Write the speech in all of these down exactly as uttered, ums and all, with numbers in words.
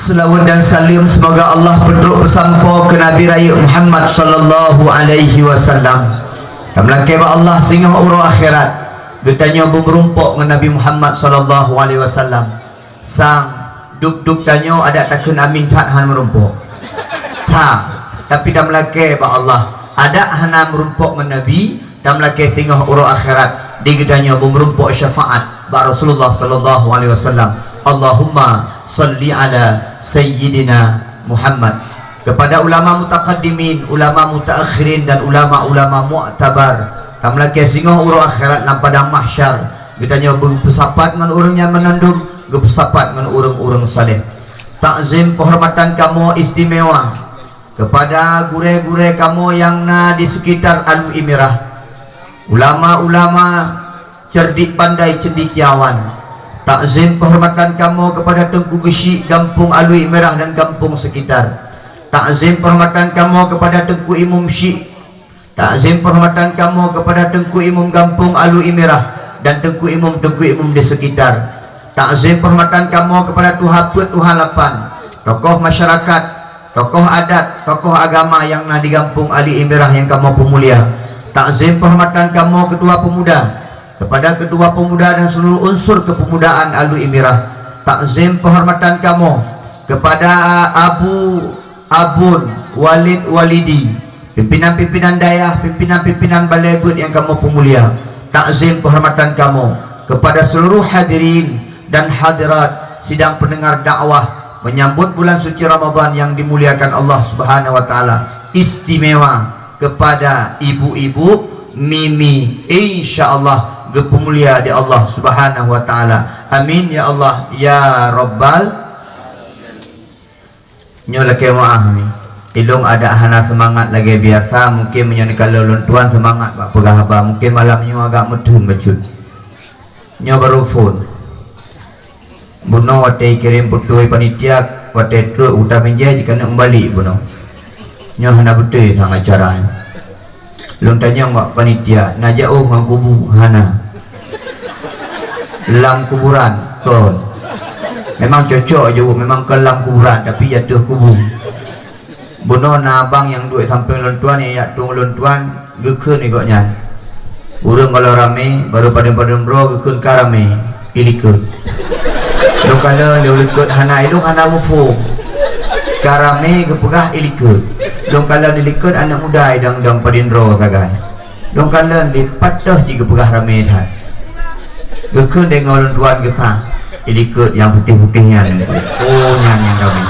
Seulaweuet dan saleuem, seumoga Allah peutrok peusampoe keu Nabi Rayeuk Muhammad sallallahu alaihi wasallam. Tameulakée bak Allah, singoh uroe akhirat geutanyoe beumeurumpok ngon Nabi Muhammad sallallahu alaihi wasallam. Sang, dub-dub tanyoe adak takheun amin that hana meurumpok. Tha, tapi tameulakée bak Allah, adak hana meurumpok ngon Nabi, tameulakée singoh uroe akhirat di geutanyoe beumeurumpok syafaat bak Rasulullah sallallahu alaihi wasallam. Allahumma salli ala sayyidina Muhammad. Kepada ulama mutaqaddimin, ulama mutaakhirin dan ulama-ulama mu'tabar, tameulakée singoh uroe akhirat lam padang mahsyar, geutanyoe beupeusapat ngon ureuëng nyang meunandum, geupeusapat ngon ureuëng-ureuëng saleh. Takzim penghormatan kamoe istimewa kepada gurée-gurée kamoe nyang na di sekitar Alui Mirah, ulama-ulama cerdik pandai cendekiawan. Takzim penghormatan kamoe kepada Teungku Geuchik Gampông Alui Mirah dan gampông sekitar. Takzim penghormatan kamoe kepada Teungku Imum Chik. Takzim penghormatan kamoe kepada Teungku Imum Gampông Alui Mirah dan Teungku Imum-Teungku Imum di sekitar. Takzim penghormatan kamoe kepada tuha peuet, tuha lapan, tokoh masyarakat, tokoh adat, tokoh agama nyang na di Gampông Alui Mirah nyang kamoe peumulia. Takzim penghormatan kamoe ketua pemuda, kepada ketua pemuda dan seluruh unsur kepemudaan Alui Mirah. Takzim penghormatan kamoe kepada Abu Abon Walid Walidi, pimpinan-pimpinan dayah, pimpinan-pimpinan balai beuet nyang kamoe peumulia. Takzim penghormatan kamoe kepada seluruh hadirin dan hadirat sidang pendengar dakwah menyambut bulan suci Ramadan yang dimuliakan Allah Subhanahu wa Taala, istimewa kepada ibu-ibu Mimi, insya Allah geupeumulia di Allah Subhanahu wa Taala. Amin ya Allah ya Rabbal. Nyoe lakée meuáh mi. Ilong adak hana seumangat lagée biasa, mungken meunyoe neukalon lôn tuan seumangat bak peugah haba, mungken malam nyoe agak meutheun bacut. Nyoe barô phon. Bunoe watée kirém putôi panitia, watée trok uta meja jikaneuk meubalek bunoe. Nyoe hana beutôi sang acara nyoe. Lôn tanyong bak panitia, na jaoh ngon kubu? Hana. Lam kuburan? Kon. Memang cocok jaweueb, memang kon lam kuburan, tapi ateueh kubu. Bunoe na abang nyang duek sampéng lôn tuan, nyang jak tueng lôn tuan, geukheun lé gobnyan. Ureuëng kalau ramé, barô padum-padum droe geukheun ka ramé. Ilikot. Lôn kalon lé likot hana ilong hana muphom. Ka ramé geupeugah ilikot. Lôn kalon ilikot aneuëk muda idong-dong padindroe sagai. Lôn kalon lé pat toh cit geupeugah ramé that. Geukheun deungon lôn tuan geuka. Ilikot nyang putéh-putéh nyan. Oh, nyan nyang ramé.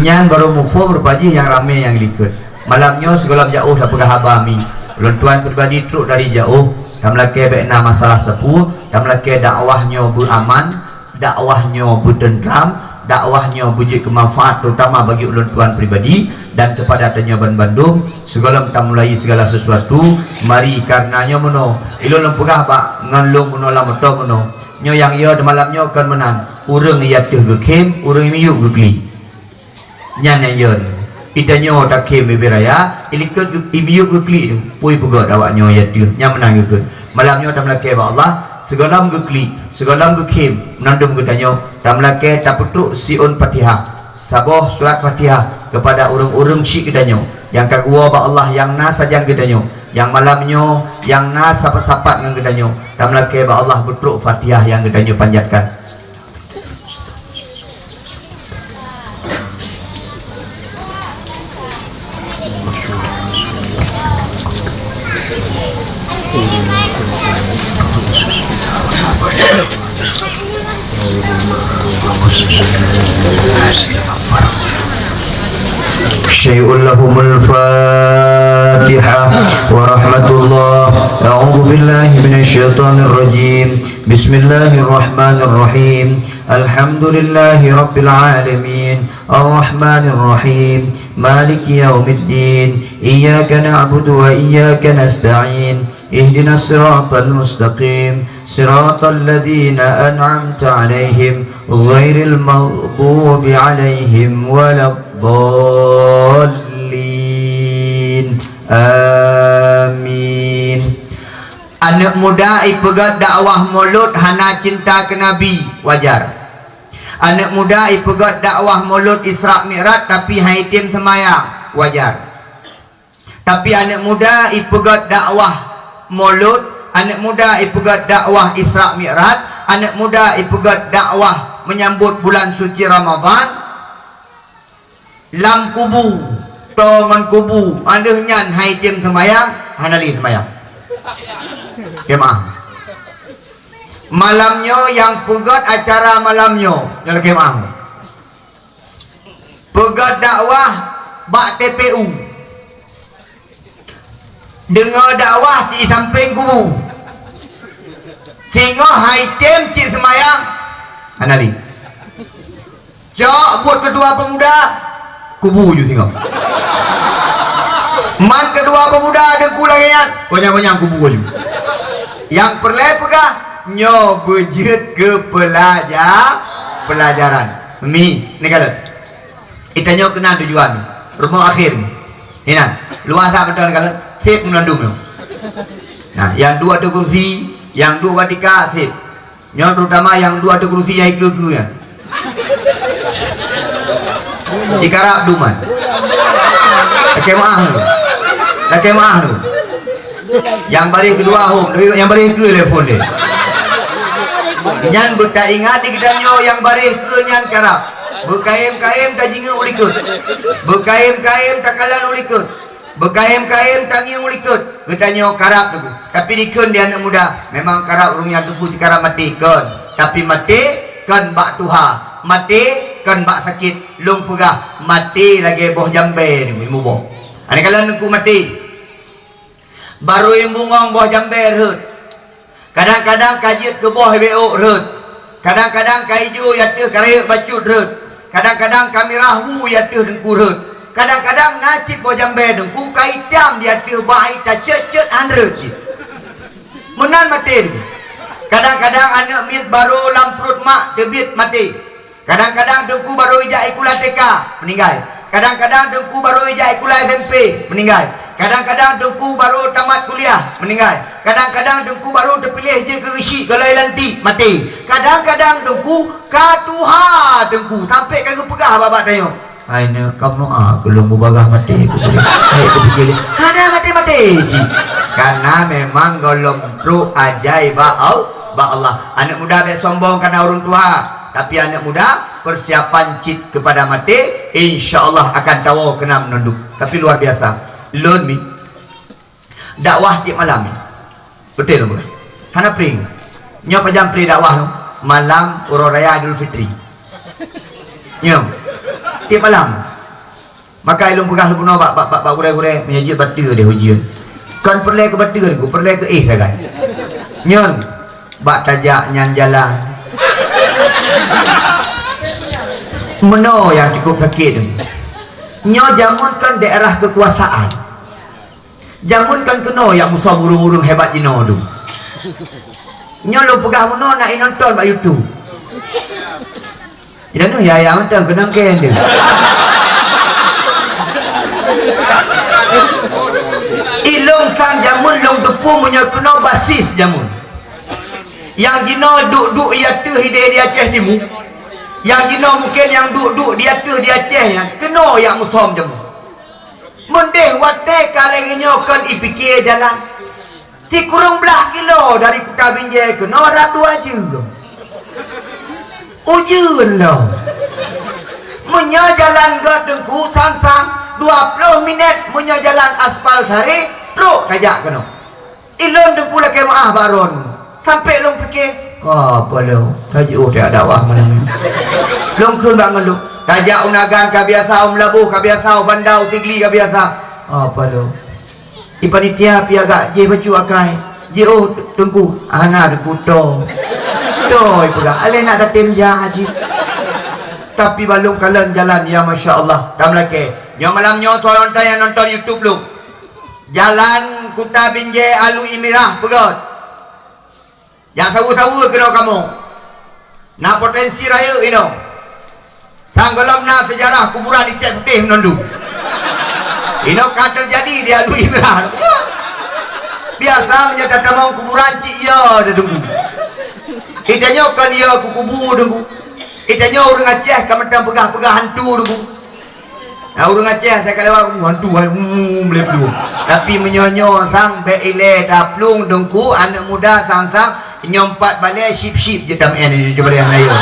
Nyan barô muphom rupa jih nyang ramé nyang ilikot. Malam nyoe sigohlom jaoh tapeugah haba mi. Ulôn tuan pribadi trok dari jaoh, tameulakée bék na masalah sapeue, tameulakée dakwah nyoe beuaman, dakwah nyoe beuteunteram, dakwah nyoe beujeuet keu manfaat terutama bagi ulôn tuan pribadi dan keupada tanyoe ban bandum. Sigohlom tamulai sigala sesuatu, mari kareuna nyoe meunoe. Ilôn lôn peugah bak ngon lôn meunoe lam moto meunoe. Nyoe nyang yo di malam nyoe kon meunan, ureuëng nyang ateueh geukhém, ureuëng miyueb geuklik. Nyan nyang yo. Itanyoe takhém bibée raya, ilikot geu-, imiyueb geuklik tu. Pui peugét awak nyoe ya teuh, nyang meunan geukheun. Malam nyoe tameulakée bak Allah, sigohlom geuklik, sigohlom geukhém, meunandum geutanyoe, tameulakée tapeutrok siôn Fatihah, saboh surat Fatihah keupada ureuëng-ureuëng syik geutanyoe, nyang ka geuwoe bak Allah nyang na sajan geutanyoe, nyang malam nyoe nyang na sapat-sapat ngon geutanyoe, tameulakée bak Allah beutrok Fatihah nyang geutanyoe panjatkan. شيء لهم الفاتحة ورحمة الله. أعوذ بالله من الشيطان الرجيم. بسم الله الرحمن الرحيم. الحمد لله رب العالمين. الرحمن الرحيم. مالك يوم الدين. إياك نعبد وإياك نستعين. اهدنا الصراط المستقيم. صراط الذين أنعمت عليهم. غير المغضوب عليهم ولا الضالين. آمين. Aneuëk muda ipeugét dakwah mulod hana cinta keu Nabi, wajar. Aneuk muda ipeugét dakwah Molot Isra Mi'raj tapi han item seumayang, wajar. Tapi aneuk muda ipeugét dakwah Molot, aneuk muda ipeugét dakwah Isra Mi'raj, aneuk muda ipeugét dakwah menyambut bulan suci Ramadhan, lam kubu, toe ngon kubu, 'oh lheueh nyan han item seumayang, hana lé seumayang. Jemaah. Malam nyoe nyang peugét acara malam nyoe, nyoe lagèe meu'ah. Peugét dakwah bak T P U. Deungö dakwah cit sampéng kubu. Singoh han item cit seumayang, hana lé. Cok buet ketua pemuda, kubu ju singoh. Man ketua pemuda deungku lagèe nyan, gonyang-gonyang kubu ju. Nyang peureulèe peugah, nyoe beujeuet keu pelaja-, pelajaran. Mi, neukalon. Geutanyoe keunan tujuan, rumoh akhé. Inan, luwah that mantong neukalon, sép meunandum nyoe. Nah, nyang duek ateueh kursi, nyang duek bak tika, sép. Nyoe terutama nyang duek ateueh kursi nyang ikeue-keue nyan. Cikarab duman. Lakèe meu'ah tu. Lakèe meu'ah tu. Nyang baréh keudua hom, tapi nyang baréh keue lé phon deh. Nyan beutaingat di geutanyoe nyang baréh keue nyan karab. Beukayém-kayém tajingeuk u likot. Beukayém-kayém takalon u likot. Beukayém-kayém tangieng u likot, geutanyoe karab teungku. Tapi dikheun di aneuk muda, memang karab ureueng nyang teungku jikarab maté kon. Tapi maté kon bak tuha, maté kon bak sakét. Lôn peugah, maté lagèe boh jambé teungku, muboh. Aneuk kalon teungku maté. Barô bungöng boh jambé rhot. Kadang-kadang ka jeuet keu boh bèe ôk rhot. Kadang-kadang ka ijo i ateueh karayeuek bacut rhot. Kadang-kadang ka mirah hu i ateueh teungku rhot. Kadang-kadang na cit boh jambé teungku ka itam di ateueh bai tacet-cet han rhot cit. Meunan maté teungku. Kadang-kadang aneuk miet barô lam pruet mak teubiet maté. Kadang-kadang teungku barô ijak sikula T K, meuninggai. Kadang-kadang teungku barô ijak sikula S M P, meuninggai. Kadang-kadang teungku barô tamat kuliah, meuninggai. Kadang-kadang teungku barô teupiléh jeuet keu geusyik golai lantik, maté. Kadang-kadang teungku ka tuha teungku, sampoe ka geupeugah bak-bak tanyoe, "Hai neuk, kamoe a keu lôn mubagah maté keu ulôn." Hai keu pikir, hana maté-maté cit. Karena memang gohlom trok ajai bak Al-, bak Allah. Aneuk muda bèk sombong karena ureueng tuha. Tapi aneuk muda, persiapan cit keupada maté, insya Allah akan tawoe keunan meunandum. Tapi luar biasa. Lôn mi, dakwah tiep malam mi. Beutôi lôn peugah. Hana pring. Nyoe pajan pring dakwah lôn? Malam uroe raya Idul Fitri. Nyoe. Tiep malam. Maka ilôn peugah lôn bunoe bak, bak, bak, bak gurèe-gurèe, meunyoe jeuet bateue deh ujeuen. Kon peureulèe keu bateue, peureulèe keu éh sagai. Nyan, bak tajak nyan jalan. Meunoe nyang cukup sakét. Nyoe jameun kon daerah kekuasaan. Jameun kon keunoe nyang musoh ureueng-ureueng hebat jinoe tu. Nyoe lôn peugah meunoe na inonton bak YouTube. Inan yaya mantong keunong kèe deuh. Ilôn sang jameun lôn teupeu meunyoe keunoe basis jameun. Nyang jinoe duek-duek i ateueh idéh di Aceh Timu. Nyang jinoe mungken nyang duek-duek di ateueh di Aceh nyan keunoe nyang musom jameun. Meudeh watèe ka lagèe nyoe kon ipike jalan. Sikureueng blah kilo dari Kuta Binjai keunoe rab dua jeuem. Ujeuen lom. Meunyoe jalan göt teungku sang-sang dua ploh minèt, meunyoe jalan aspal saré trok tajak keunoe. Ilôn teungku lakèe meu'ah bak droeneuh. Sampoe lôn pike, ka apa lôn tajiôh tajak dakwah malam nyoe. Lôn kheun bak ngon lôn, tajak u Nagan ka biasa, u Meulaboh ka biasa, u Banda, u Sigli ka biasa. Apa lôn? Di panitia pih agak jih bacut akai. Jiôh teungku, hana teungku toe. Toe ipeugah, aléh nak tatem jak cit. Tapi ban lôn kalon jalan, ya masya Allah, tameulakèe. Nyoe malam nyoe soe nonton nyang nonton YouTube lôn. Jalan Kuta Binjai Alui Mirah peugöt. Nyang saweue-saweue keunoe kamoe. Na potensi rayeuk inoe. Sang gohlom na seujarah kuburan Icet Putéh meunandum. Inoe ka teujadi di Alui Mirah. Biasa meunyoe tatamong kuburan cit yo teungku. Geutanyoe kon yo keu kubu teungku. Eh, tanyoe ureuëng Aceh ka mantong peugah-peugah hantu Teungku. Nah, ureuëng Aceh asai ka lewat, "Uh, hantu hai, uh, meuleuplueng." Tapi meunyoe nyoe sang bék ilée taplueng Teungku, aneuëk muda sang-sang nyoe pat balée sip-sip jeuet tamén di cuba lé hana yo.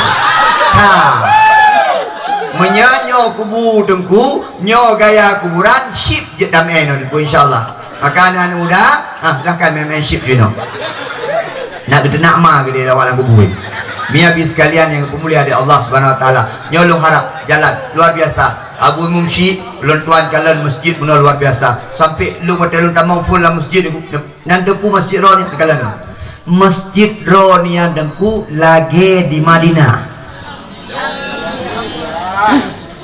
Ha. Meunyoe nyoe kubu Teungku, nyoe gaya kuburan sip jeuet tamén Teungku, insya Allah. Maka aneuëk-aneuëk muda, ah, silahkan main-main sip jinoe. Nak geuteunak ma geudeh lawak lam kubu. Mia bi sekalian yang peumulia di Allah Subhanahu Wa Taala. Nyoe lôn harap jalan luar biasa. Abu Imum Syik, lôn tuan kalon masjid bunoe luar biasa. Sampai lôn watée lôn tamong phon lam masjid, nan teupeu masjid droe nyan kalon. Masjid droe nyan Teungku lagée di Madinah.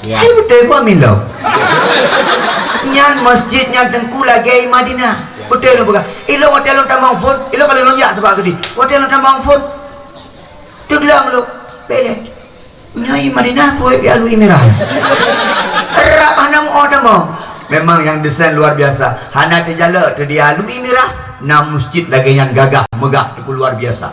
Ya. Hai beutôi buat milo. Nyan masjid nyan Teungku lagée Madinah. Beutôi lôn peugah. Ilôn watée lôn tamong phon, ilôn kalau lôn jak teubak keudeh. Watée lôn tamong phon, teugleng lôn. Bele. Nyoe Madinah peue ya lui mirah. Rab hana meu tamong. Memang yang desain luar biasa. Hana teujalok teu dia lui mirah. Na masjid lagée nyan gagah, megah, Teungku luar biasa.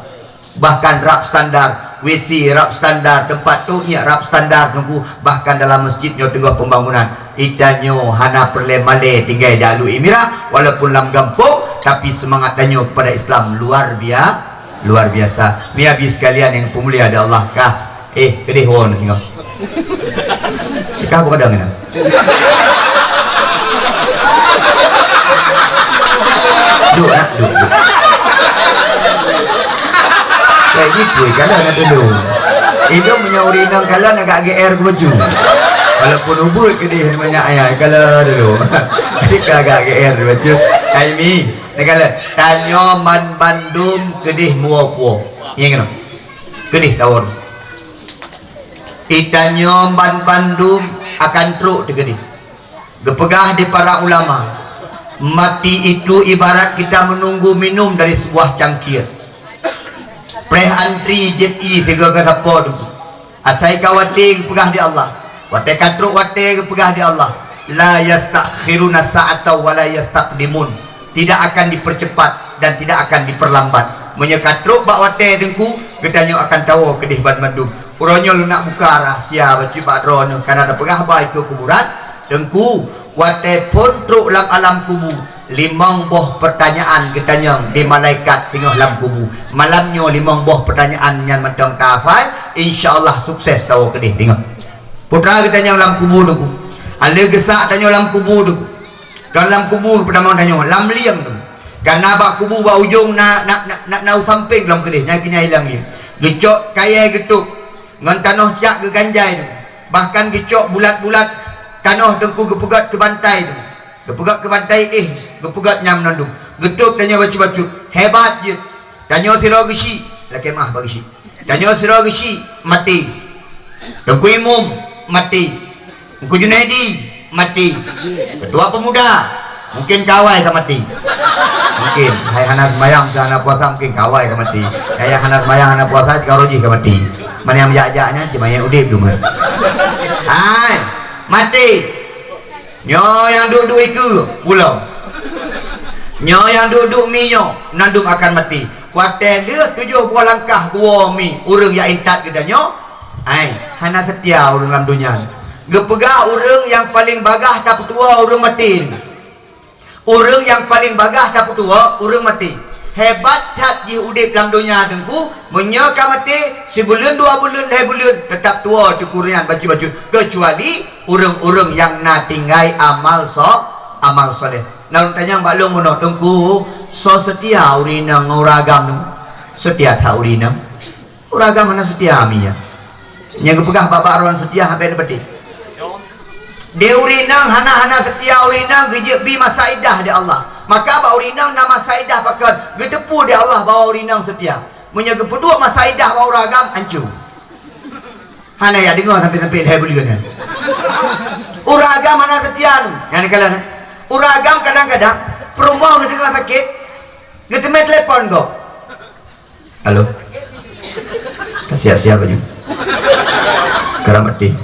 Bahkan rab standar, W C rab standar, tempat tumiek rab standar Teungku. Bahkan dalam masjid nyoe teungoh pembangunan. Itanyoe hana peureulée malée tinggai di Alue Mirah, walaupun lam gampông, tapi semangat tanyoe kepada Islam luar bia-, luar biasa. Mia bi sekalian yang peumulia di Allah kah. Eh, keudeh woe neuh singoh. Ka apa kadang kena? Duk nak, duk, duk. Kayak gitu, kalau nak dulu. Itu punya urang inong kalau nak agak G R ke baju. Walaupun ubit ke dia banyak ayah, kalau dulu. Jadi agak G R ke baju. Hai Mi, nak kalau tanyoe ban bandum keudeh muwa puo. Ingat kena? Keudeh tawon. Itanyoe ban bandum akan trok teukeudeh. Geupeugah di para ulama, mati itu ibarat kita menunggu minum dari sebuah cangkir. Preh antri jeuet ié sigoe ka sapo teungku. Asai ka watée geupeugah di Allah. Watée ka trok watée geupeugah di Allah, "La yastakhiruna sa'atan wa la yastaqdimun." Tidak akan dipercepat dan tidak akan diperlambat. Meunyoe ka trok bak watée teungku, geutanyoe akan tawoe keudeh banmandum. Uroe nyoe lôn nak buka rahsia bacut bak droeneuh, kana tapeugah ba ikeue kuburan. Teungku, watée phon trok lam alam kubu, limong boh peurtanyaan geutanyong di malaikat teungoh lam kubu. Malam nyoe limong boh peurtanyaan nyan mantong tahafai, insya Allah sukses tawoe keudeh teungoh. Peue geutanyong lam kubu teungku. Aleuh geusak tanyoe lam kubu teungku. Kon lam kubu peutamong tanyoe, lam lieng teungku. Kana bak kubu bak ujong na, na, na, na, na u sampéng lom keudeh, nyang keunyai lam lieng. Geucok kayée geutôb ngon tanoh cak geuganjai teungku. Bahkan geucok bulat-bulat tanoh teungku geupeugét keu bantai teungku. Geupeugét keu bantai éh, geupeugét nyang meunandum. Geutôb tanyoe bacut-bacut. Hebat jeuet. Tanyoe sidroe geusyik, lakée meu'ah bak geusyik. Tanyoe sidroe geusyik, maté. Teungku Imum, maté. Teungku Junaidi, maté. Ketua pemuda, mungkin kawai ka maté. Mungkin, hai hana seumayang, hana puasa, mungkin kawai ka maté. Hai hana seumayang, hana puasa, cit ka roh jih ka maté. Mana nyang jak-jak nyan, cit manyét udeb dum. Hai, maté. Nyoe nyang duek-duek ikeue, pulang. Nyoe nyang duek-duek mi nyoe, mandum akan maté. Watée lheueh tujoh boh langkah geuwoe mi ureuëng nyang intat geutanyoe, ai, hana seutia ureuëng lam donya. Geupeugah ureuëng nyang paleng bagaih tapeutuwoe ureuëng maté. Ureuëng nyang paleng bagaih tapeutuwoe ureuëng maté. Hebat that jih udeb lam donya teungku, meunyoe ka maté, sibuleuen dua buleuen lhée buleuen teutap tuwoe teungku nyan bacut-bacut, keucuali ureuëng-ureuëng nyang na tinggai amal so-, amal soleh. Na ulôn tanyong bak lôn meunoe, Teungku, soe seutia ureuëng inong ngon ureuëng agam nyoe? Seutia that ureuëng inong? Ureuëng agam hana seutia mi nyan. Nyang geupeugah bak-bak droe seutia habéh neupeudeh. Di ureuëng inong hana-hana seutia, ureuëng inong geujeuet bi masa idah di Allah. Maka bak ureuëng inong na masa idah pakon, geuteupeue di Allah bahwa ureuëng inong seutia. Meunyoe geupeuduek masa idah bak ureuëng agam, ancu. Hana ya deungoe sampai-sampai lhée buleuen nyan. Ureuëng agam hana seutia nyoe. Nyang dikalon, eh. Ureuëng agam kadang-kadang peurumoh geudeungoe sakét, geuteumé telepon gob. Halo. Ka siap-siap baju. Kara maté.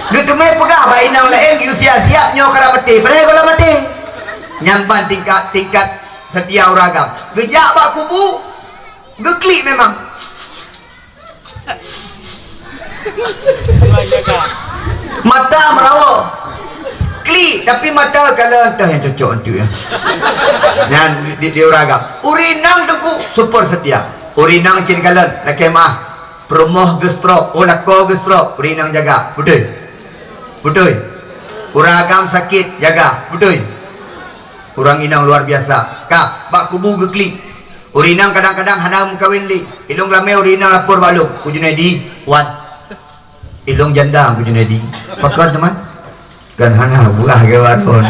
Geuteumé peugah bak inong laén, geuyue siap-siap nyoe kara maté. Padahai gohlom maté. Nyan ban tingkat, tingkat seutia ureuëng agam. Geujak bak kubu, geuklik memang. Mata meurawoe. Klik, tapi mata kalon teuh nyang cocok untuk nyan. Nyan di, di, di ureueng agam. Ureueng inong teungku super setia. Ureueng inong cit kalon, lakèe meu'ah. Peurumoh geustrok, oh lakoe geustrok, ureueng inong jaga. Beutôi? Beutôi? Ureueng agam sakét, jaga. Beutôi? Ureueng inong luar biasa. Ka, bak kubu geuklik. Ureueng inong kadang-kadang hana meukawen lé. Ilong lamé ureueng inong lapor bak lôn, "Ku Junaidi, wan." "Ilong janda, Ku Junaidi." "Pakon teuma?" "Kan hana beurah geuwarong."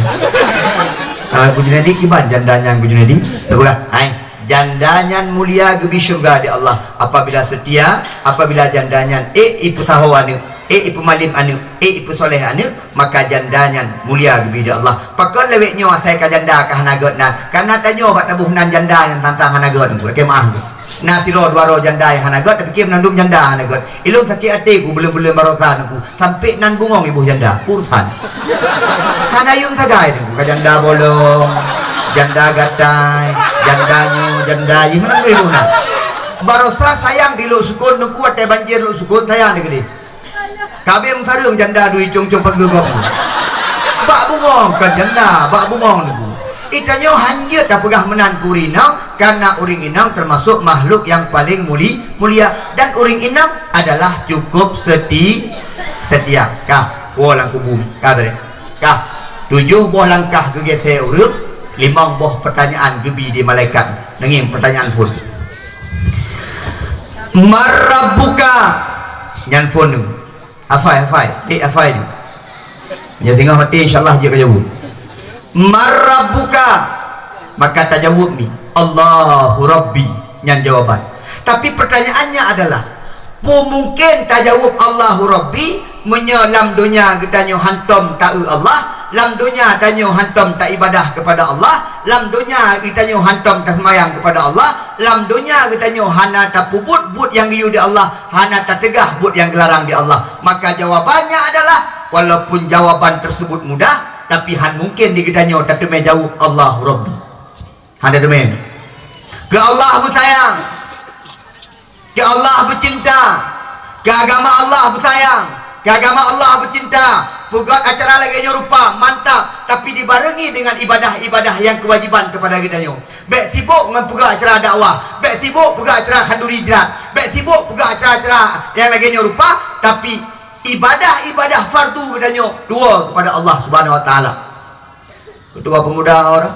"Ah, Ku Junaidi, kiban janda nyan, Ku Junaidi?" Beurah. Hai, janda nyan mulia geubi syeuruga di Allah apabila setia, apabila janda nyan ék ipeusaho aneuk, ék ipeumalém aneuk, ék ipeusoleh aneuk, maka janda nyan mulia geubi di Allah. Pakon lawét nyoe asai ka janda ka hana gét nan? Karena tanyoe bak taboh nan janda nyang tantang hana gét, lakèe meu'ah. Na sidroe dua droe janda nyang hana gét, tapi kém mandum janda hana gét. Ilong sakét até ku buleuen-buleuen barosa nyoe ku, sampoe nan bungong iboh janda, urusan. Hana yum sagai nyoe ku, ka janda bolong, janda gatai, janda nyoe, janda jih, meunan iboh na. Barosa sayang di Lhoksukon nyoe ku, watèe banjir Lhoksukon sayang di keudéh. Ka abéh meutareueng janda dui cong-cong pageue gob. Bak bungong kon janda, bak bungong nyoe ku. Geutanyoe hanjeuet tapeugah meunan keu ureueng inong, karena ureueng inong teumasok makhluk nyang paleng muli-, mulia, dan ureueng inong adalah cukup seti-, setia. Ka, woe lam kubu, ka beureh. Ka, tujoh boh langkah geugisé ureueng, limong boh peutanyaan geubi di malaikat. Neungieng peutanyaan phon. "Man rabbuka?" Nyan phon nyoe. Hafai, hafai. Dek hafai nyoe. Nyoe singoh maté, insya Allah jeuet ka jaweueb. "Man rabbuka?" Maka tajaweueb mi, "Allahu Rabbi." Nyan jawaban. Tapi pertanyaannya adalah, peue mungken tajaweueb "Allahu Rabbi", meunyoe lam donya geutanyoe hantom taeu Allah, lam donya tanyoe hantom taibadah kepada Allah, lam donya geutanyoe hantom taseumayang kepada Allah, lam donya geutanyoe hana tapeubuet buet nyang geuyue di Allah, hana tateugah buet nyang geularang di Allah. Maka jawabannya adalah, walaupun jawaban tersebut mudah, tapi han mungken di geutanyoe tateumé jaweueb "Allahu Rabbi". Hana teumé. Keu Allah beusayang, keu Allah beucinta, keu agama Allah beusayang, keu agama Allah beucinta. Peugöt acara lagèe nyoe rupa mantap, tapi dibarengi dengan ibadah-ibadah nyang kewajiban kepada geutanyoe. Bèk sibok ngon peugöt acara dakwah, bèk sibok peugöt acara khanduri jrat, bèk sibok peugöt acara-acara nyang lagèe nyoe rupa, tapi ibadah-ibadah fardu geutanyoe dua kepada Allah Subhanahu Wa Taala. Ketua pemuda orang.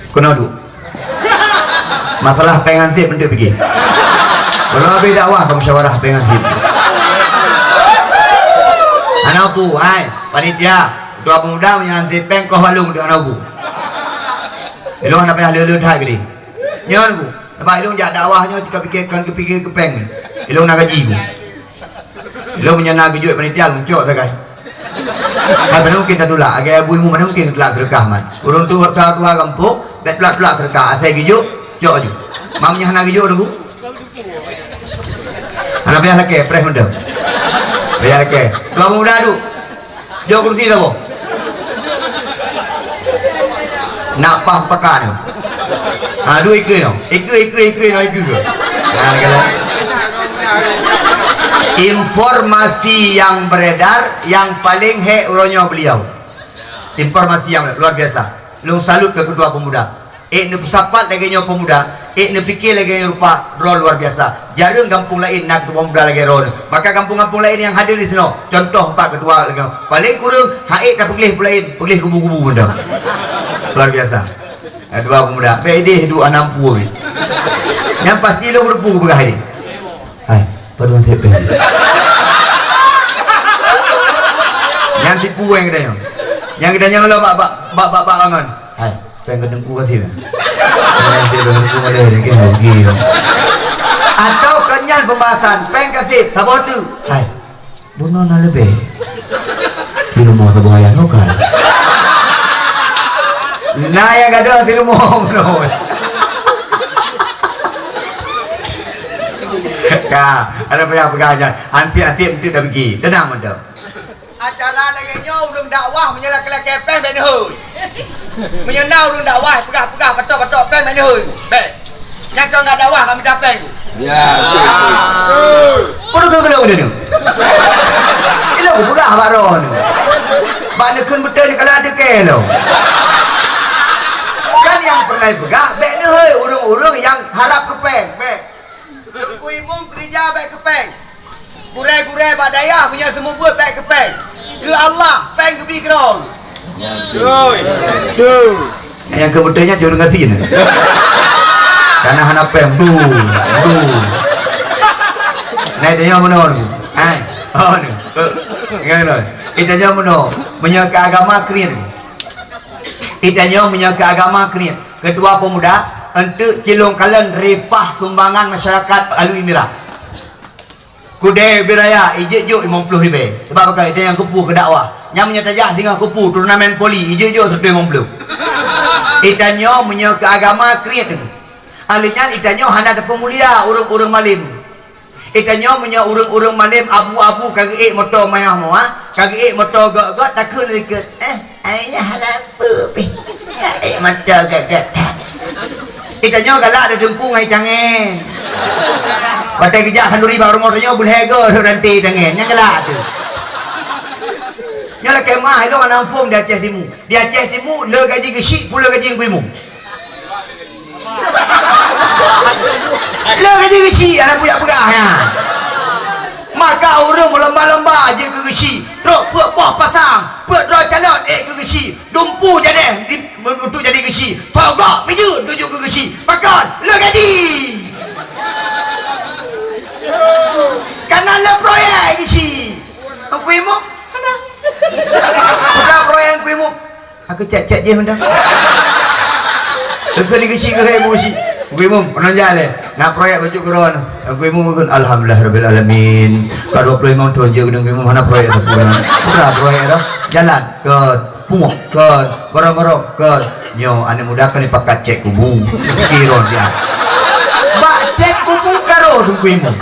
Kena duk. Masalah péng hansip untuk pergi. Belum habis dakwah ke musyawarah péng hansip. Anak aku, hai, panitia, ketua pemuda punya hansip péng kau balung untuk anak aku. Ilong nak payah lele dah gede. Nyan aku. Nampak ilong jak dakwah nyoe jika pikir kan kepikir ke péng. Ilong nak gaji aku. Lôn meunyoe na geujok panitia, lôn cok sagai. Kan mana mungkin tatulak, lagèe Abu Imu mana mungkin tatulak seudeukah man. Ureueng tuha-tuha gampông, bèk tulak-tulak seudeukah, asai geujok, cok aju. Man meunyoe hana geujok, Teungku. Hana payah lakèe, preh mantong. Payah lakèe. Dua pemuda duek. Jok kursi saboh. Nak paih pakat nyoe. Ha, dua ikeu nyoe. Ikeu, ikeu, ikeu nyoe, ikeu ke? Ha, kalau informasi yang beredar, yang paling hek uroe nyoe beliau. Informasi yang luar biasa. Lôn salut ke ketua pemuda. Ék neupeusapat lagèe nyoe peumuda, ék neupike lagèe nyoe rupa, droe luar biasa. Jareueng gampông laén na ketua peumuda lagèe droe nyoe. Maka gampông-gampông laén nyang hadir disinoe, contoh pat ketua lagèe nyoe. Paleng kureueng, han ék tapeugleh peue laén, peugleh kubu-kubu mantong. Luar biasa. Ketua peumuda, bèk ideh duek hana mampu. Nyang pasti lôn meurupu peugah ideh. Hai, padum hansip péng. Nyang tipu nyang geutanyoe. Nyang geutanyoe lom bak, bak, bak, bak, bak bangon. Hai, péng keu Teungku kasih. Péng keu Teungku malèe, dia kira rugi. Atau keu nyan pembahasan, péng kasih, saboh teuk. Hai, bunoe na leubeh. Di rumoh saboh ayah noe kan. Na nyang gadôh di rumoh bunoe. Ka, ada payah peugah nyan. Hansip-hansip meuteuk tapike. Teunang mantong. Acara lagèe nyoe ureueng dakwah meunyoe lakèe-lakèe péng bèk neuhôi. Meunyoe na ureueng dakwah peugah-peugah patok-patok péng bèk neuhôi. Bèk. Nyang ka nggak dakwah ka mita péng. Ya. Peue keu geulong nyoe? Ilong kupeugah bak droeneuh. Bak neukheun beutôi ni kalau ada keu lom. Kan nyang peureulée peugah, bék neuhôi ureuëng-ureuëng nyang harab keu péng, bék. Teungku Imum keurija bék keu péng. Gurée-gurée bak dayah meunyoe seumeubeuet bék keu péng. Keu Allah, péng geubi keudroe. Nyang keu beutôi nyan jureueng gasien. Kana hana péng, du, du. Nai tanyoe meunoe. Hai, oh ni. Ingat keunoe. Itanyoe meunoe, meunyoe keu agama kriet. Itanyoe meunyoe keu agama kriet. Ketua Pemuda, enteuk cilong kalon reupah sumbangan masyarakat Alui Mirah. Kudée ubé raya, ijeuet jok limong ploh ribée. Sabab pakon, itanyoe keupeue keu dakwah. Nyan meunyoe tajak singoh keupeue, turnamen voli, ijeuet jok sireutoh limong ploh. Itanyoe meunyoe keu agama kriet. Aleuh nyan itanyoe hana tapeumulia ureuëng-ureuëng malém. Itanyoe meunyoe ureuëng-ureuëng malém abu-abu ka geuék moto mewah-mewah, ka geuék moto gét-gét, takheun likot. Eh, ayah lampu pih. Ék moto gét-gét that. Itanyoe galak teuteungku ngon itangen. Watée geujak khanduri bak rumoh tanyoe beulhée goe ranté itangen. Nyang galak teuh. Nyoe lakée meuah ilong hana muphom di Aceh Timu. Di Aceh Timu le gaji geuchik, pue le gaji Teungku Imum. Le gaji geuchik hana peugah-peugah nyan. Maka ureuëng meulomba-lomba jeuet keu geuchik, trok peuet boh pasang, peuet droe calon ék keu geuchik, dumpu jadéh di, untuk jadi geuchik, togok mijeuet tuju keu geuchik. Pakon? Le gaji. Kana le proyek geuchik. Teungku Imum? Hana. Bukan proyek Teungku Imum. Aku cek-cek je mantong. Teungku ni geuchik keuhai bu geuchik. Teungku Imum, peureulée jalan. Na proyek bacut keudroe. Teungku Imum geukheun, "Alhamdulillah rabbil alamin." Ka dua puluh lima thon jeuet Teungku Imum hana proyek sapeue na. Peue proyek dah? Jalan, kon, pungok, kon, gorong-gorong, kon. Nyoe aneuk muda kan dipakat cek kubu. Kiro dia. Bak cek kubu karo Teungku Imum.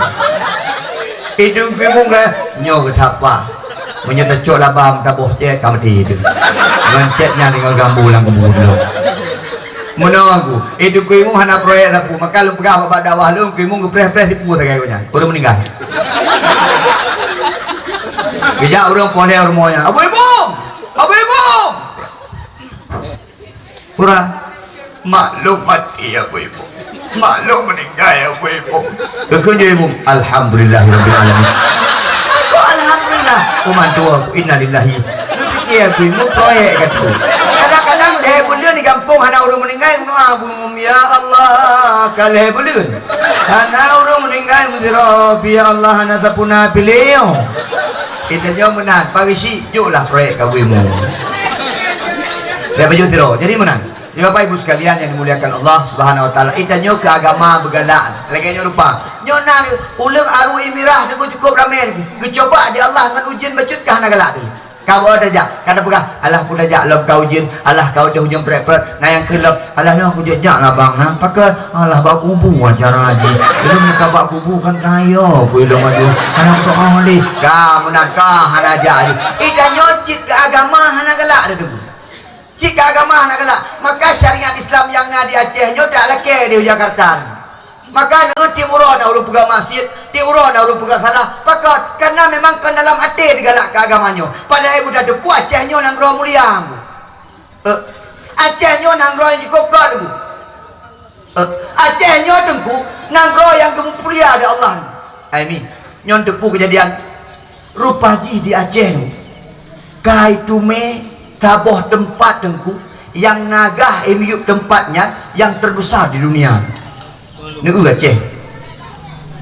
Teungku Imum kan nyoe geutapa. Meunyoe tacok laba meutabôh cét ka meuti teuh. Ngon cét nyan deungon gambu lam kubu dulu. Meunoe aku, eh, Teungku Imum hana proyek sapeue, maka lôn peugah bak dakwah lôn, Teungku Imum geupreh-preh sipeue sagai gobnyan. Ureuëng meuninggai. Geujak ureuëng poh lhée rumoh nyan, "Abu Imum! Abu Imum!" Kurang. Mak lôn maté, ya Abu Imum. Mak lôn meuninggai, ya Abu Imum. Geukheun jih Imum, "Alhamdulillahirabbil alamin." Kok alhamdulillah? Peue mandua, innalillahi. Geupike Abu Imum proyek ka tu. Kadang-kadang lhée buleuen di gampông hana ureuëng meuninggai, meudoa Abu Imum, "Ya Allah, ka lhée buleuen hana ureuëng meuninggai meusidroe, ya Allah, hana sapeue na piléh." Itanyoe meunan, pageusik joklah proyek ka Abu Imum. Lhée bacut sidroe. Jadi meunan. Jadi, Bapak Ibu sekalian yang dimuliakan Allah Subhanahu wa Taala, itanyoe keu agama beugalak lagée nyoe rupa. Nyoe na ureuëng Alui Mirah nyoe cukôp ramé, geucuba di Allah ngon ujeuen bacut ka hana galak teuh. Ka beuo tajak, ka tapeugah, "Alah peue tajak lom ka ujeuen, alah ka ujeuen prek-prek." Na nyang kheun lom, "Alah lôn kujak jak labang na, pakon alah bak kubu acara jih. Lôn ka bak kubu kan kaya ku ilong aju. Hana soe lé." Ka meunan ka hana jak jih. Itanyoe cit keu agama hana galak teuh. Cit keu agama hana galak, maka syariat Islam nyang na di Aceh nyoe tak lakée di Jakarta. Maka na tieb uroe na ureuëng peugah maksiet, tieb uroe na ureuëng peugah salah. Pakon? Karena memang kon dalam até digalak keu agama nyoe. Padahai buta teupeu Aceh nyoe nanggroe mulia. Eh, Aceh nyoe nanggroe nyang jikokon. Eh, Aceh nyoe Teungku nanggroe nyang geumulia di Allah. Ai mi, nyoe teupeu keujadian. Rupa jih di Aceh nyoe, kai tumé saboh teumpat Teungku nyang na gah i miyueb teumpat nyan nyang teubeusa di dunia. Neu Aceh.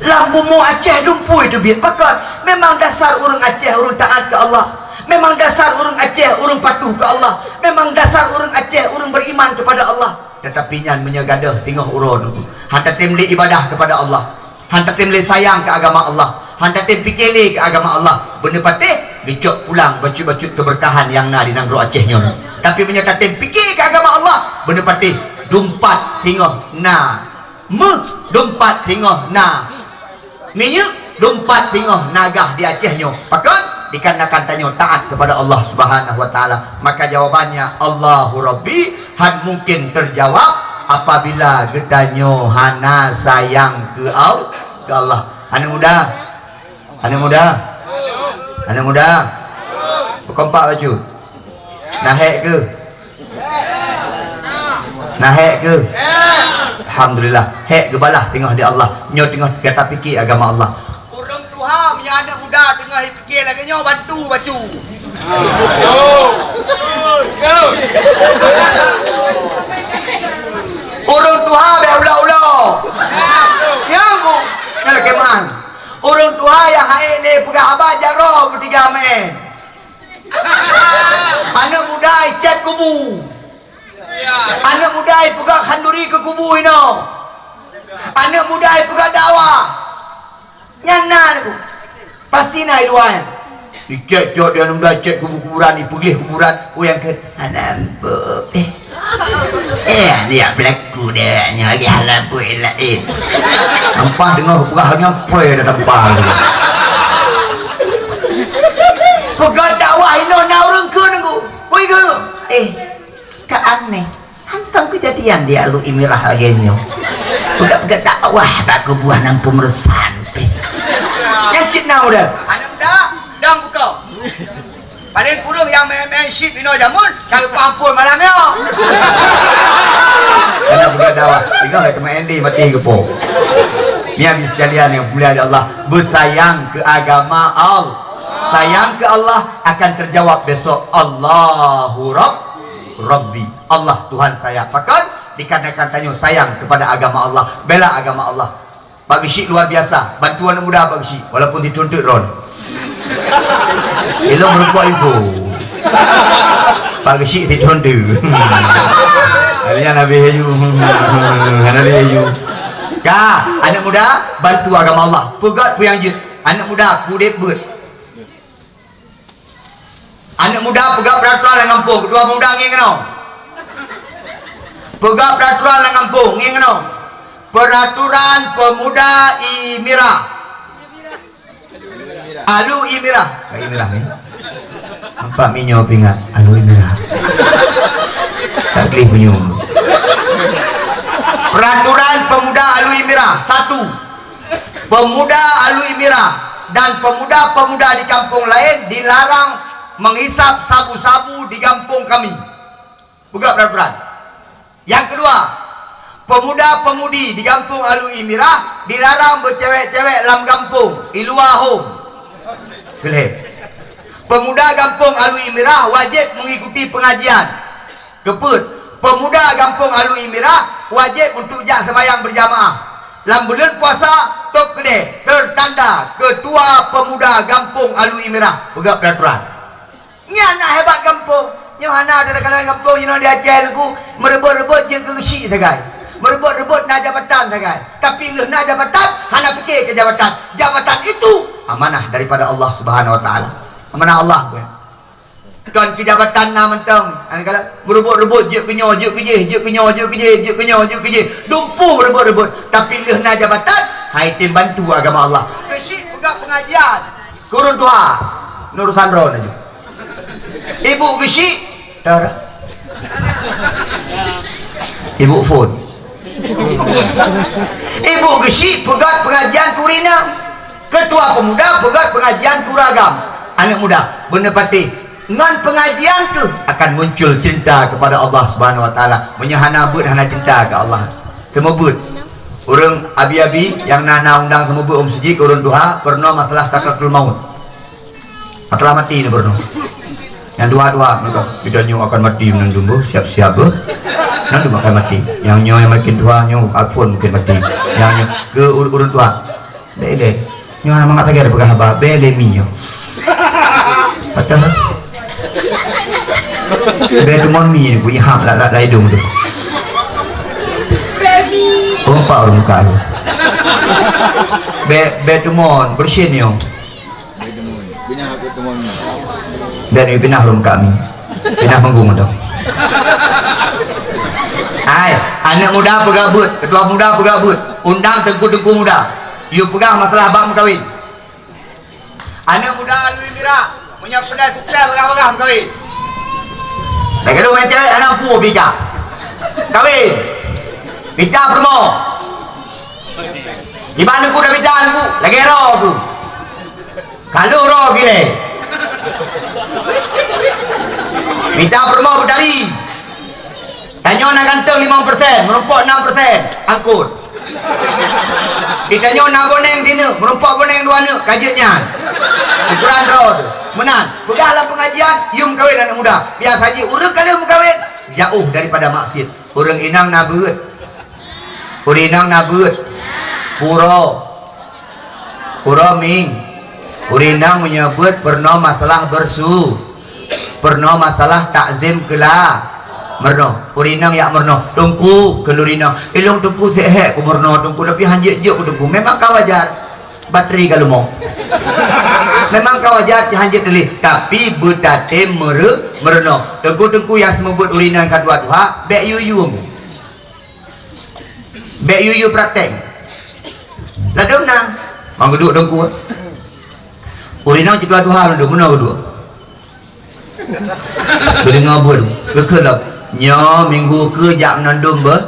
Lam bumoe Aceh dumpeue teubiet. Pakon? Memang dasar ureuëng Aceh ureuëng taat keu Allah. Memang dasar ureuëng Aceh ureuëng patuh keu Allah. Memang dasar ureuëng Aceh ureuëng beriman kepada Allah. Tetapi nyan meunyoe gadôh singoh uroe Teungku, hana tem lé ibadah kepada Allah. Hana tem lé sayang keu agama Allah, hana tem pike lé keu agama Allah. Beuneupatéh geucok pulang bacut-bacut keubeurkahan nyang na di nanggroe Aceh nyoe. Tapi meunyoe tatem pike keu agama Allah, beuneupatéh dumpat singoh na meuh, dumpat singoh na minyeuk, dumpat singoh na gah di Aceh nyoe. Pakon? Dikarenakan tanyoe taat kepada Allah Subhanahu wa Taala. Maka jawabannya, Allahu Rabbi, han mungkin terjawab. Apabila geutanyoe hana sayang keu Al-, keu Allah. Aneuk muda, aneuk muda, aneuk muda, peukompak bacut. Na hék keu? Na hék keu? Alhamdulillah, hék geubalah teungoh di Allah. Nyoe teungoh gata pike agama Allah. Ureuëng tuha meunyoe aneuk muda teungoh pike lagée nyoe, bantu bacut. Ureuëng tuha bék ulo-ulo. Nyang mu, nyang lakée man. Ureuëng tuha nyang hase lé peugah haba jaroe beutiga mé. Aneuk muda icet kubu. Aneuk muda ipeugah khanduri keu kubu inoe. Aneuk muda ipeugah dakwah. Nyan na niku. Pasti na i luwa nyan. Icek-cok di aneuk muda, icek kubu-kuburan, ipeugléh kuburan. Oh, nyang kheun, "Hana ampôn, eh." Eh, dia pelaku deh, nyoe lagi hana ampôn laén. Nampak deungoe peugah nyan, poi dah tampal. Peugah dakwah inoe na ureuëng kheun niku. Oi, kheun. Eh, ka aneh. Hantom keujadian di Alue Mirah lagée nyoe. Peugah-peugah dakwah bak kubu aneuk muda meureusan pih. Nyang cit na model. Aneuk muda, dong bukon. Paléng kureueng nyang main-main chip inoe jameun, ka geupampôn malam nyoe. Karena peugah dakwah, tinggal lagi teuma Andy mati geupo. Ni habis sekalian yang mulia di Allah, bersayang ke agama Allah. Sayang ke Allah akan terjawab besok. Allahu Rabb, Rabbi. Allah Tuhan saya. Pakon? Dikarenakan tanyoe sayang kepada agama Allah, bela agama Allah. Pak Geuchik luar biasa, bantu aneuk muda Pak Geuchik, walaupun tituntut ron. Ilong meureumpok info. Pak Geuchik tituntut. Kalian habis aju. Hana habis aju. Ka, aneuk muda, bantu agama Allah. Peugöt peue nyang jeuet. Aneuk muda, kudeb beuet. Aneuk muda peugah peraturan lam gampông, ketua pemuda ngieng keunoe. Peugah peraturan lam gampông, ngieng keunoe. Peraturan pemuda i Mira. Alue i Mira. Ka i Mira ni. Nampak minyo pingat. Alue i Mira. Tak boleh punya. Peraturan pemuda Alue i Mira. Satu. Pemuda Alue i Mira dan pemuda-pemuda di kampung lain dilarang menghisap sabu-sabu di gampông kami. Peugah peraturan. Yang kedua, pemuda-pemudi di gampông Alue i Mira dilarang bercewek-cewek lam gampông, i luwa hom. Keu lhèe. Pemuda gampông Alue i Mira wajib mengikuti pengajian. Keu peuet, pemuda gampông Alue i Mira wajib untuk jak sembahyang berjamaah. Lam buleuen puasa, tôb keudeh, tertanda ketua pemuda gampông Alue i Mira peugah peraturan. Nyan na hebat gampông. Nyoe hana ada lam gampông jinoe di Aceh niku, meureubot-reubot jeuet keu geuchik sagai. Meureubot-reubot na jabatan sagai. Tapi lheueh na jabatan, hana pike keu jabatan. Jabatan itu amanah daripada Allah Subhanahu Wa Taala. Amanah Allah bukan. Kon keu jabatan na mantong. Hana kala meureubot-reubot jeuet keu nyoe, jeuet keu jéh, jeuet keu nyoe, jeuet keu jéh, jeuet keu nyoe, jeuet keu jéh. Dumpeue meureubot-reubot. Tapi lheueh na jabatan, hai tem bantu agama Allah. Geuchik peugah pengajian. Keu ureueng tuha, neurosan droe laju. Ibu geuchik, tar. Ibu phon. Ibu geuchik peugöt pengajian keu ureueng inong. Ketua pemuda peugöt pengajian keu ureueng agam. Aneuk muda, beuneupatéh, ngon pengajian tu akan muncul cinta kepada Allah Subhanahu Wa Taala. Meunyoe hana beuet, hana cinta keu Allah. Teumeubeuet. Ureueng abi-abi nyang na, na undang teumeubeuet u meuseujid keu ureueng tuha, peurunoe masalah sakratul maut. Masalah mati ni peurunoe. Nyang tuha-tuha, mereka, "Kita nyoe akan mati, meunan dum beuh, siap-siap beuh. Meunan dum akan mati. Nyang nyoe nyang makin tuha, nyoe phon mungkin mati. Nyang nyoe, keu ur-, ureueng tuha. Bèk ilèe. Nyoe aneuk mangat lagèe ada peugah haba, bèk ilèe mi nyoe." Patah. Bèk teumon mi ni, bunyi hap lat, lat, lat idong tu. Oh, pak ureueng muka tu. Bèk, bèk teumon, beureusin nyoe. Bèk teumon. Bèk teumon. Dan pinah ureueng muka mi. Pinah manggung tu. Hai, aneuk muda peugah beuet, ketua muda peugah beuet. Undang teungku-teungku muda. Yue peugah masalah bak meukawen. Aneuk muda Alue Mira, meunyoe peureulèe sukses bagah-bagah meukawen. Lagèe lôn main cewek hana mampu pih ka. Kawen. Mita peurumoh. Kiban Teungku dak mita Teungku, lagèe droe Teungku. Ka lheueh droe gilée. Mita peurumoh beutari. Tanyoe na ganteng limong persen, meurumpok enam persen, angkut. Di tanyoe na goneng sineuk, meurumpok goneng dua neuk, ka jeuet nyan. Ukuran droe teuh. Meunan, peugah lam pengajian, yum kawin aneuk muda. Biasa jih ureueng ka lheueh meukawen, jauh daripada maksiet. Ureueng inong na beuet. Ureueng inong na beuet. Pura. Pura ming. Ureueng inong meunyoe beuet peurunoe masalah beursu. Peurunoe masalah takzim keula. Meurunoe. Ureueng inong jak meurunoe. Teungku, kheun ureueng inong. Ilôn Teungku seuhat ku meurunoe Teungku, tapi han jeuet-jeuet ku Teungku. Memang ka wajar. Batri ka leumo. Memang ka wajar han jeuet teuléh, tapi beutatem meure-, meurunoe. Teungku-teungku nyang seumeubeuet ureueng inong ka tuha-tuha, bèk yue-yue. Bèk yue-yue praktek. Ladôm na. Mang geuduek Teungku. Ureueng inong cit tuha-tuha ladôm, meunoe geuduek. Geudeungoe buet, geukheun lom. Nyoe minggu keue jak meunandum beuh.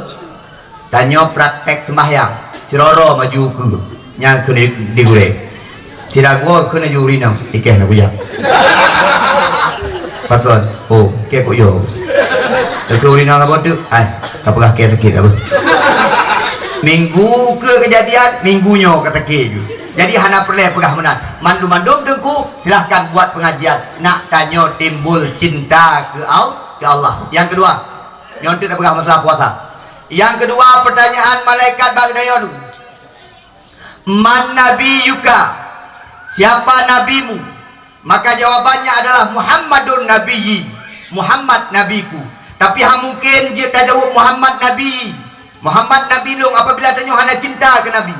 Tanyoe praktek seumbahyang. Ciroro maju keue. Nyang keuneuk digurée. Sira goe keuneuk ju urinong. Ikeh na kujak. Pakon? Oh, ikeh kok yo. Ikeh urinong lagoe teuk. Ai, ka peugah ikeh sakét apa? Minggu keue keujadian, minggu nyoe ka sakét. Jadi hana peureulée peugah meunan. Mandum-mandum teungku, silahkan buat pengajian. Nak tanyoe timbul cinta keu Al-, keu Allah. Nyang keudua, nyoe teuk tapeugah masalah puasa. Nyang keudua, pertanyaan malaikat bak geutanyoe tu, "Man nabiyyuka?" Siapa nabimu? Maka jawabannya adalah, "Muhammadun nabiyyi." Muhammad nabiku. Tapi hana mungkin jeuet tajaweueb, "Muhammad nabiyyi." Muhammad nabi lôn apabila tanyoe hana cinta keu Nabi,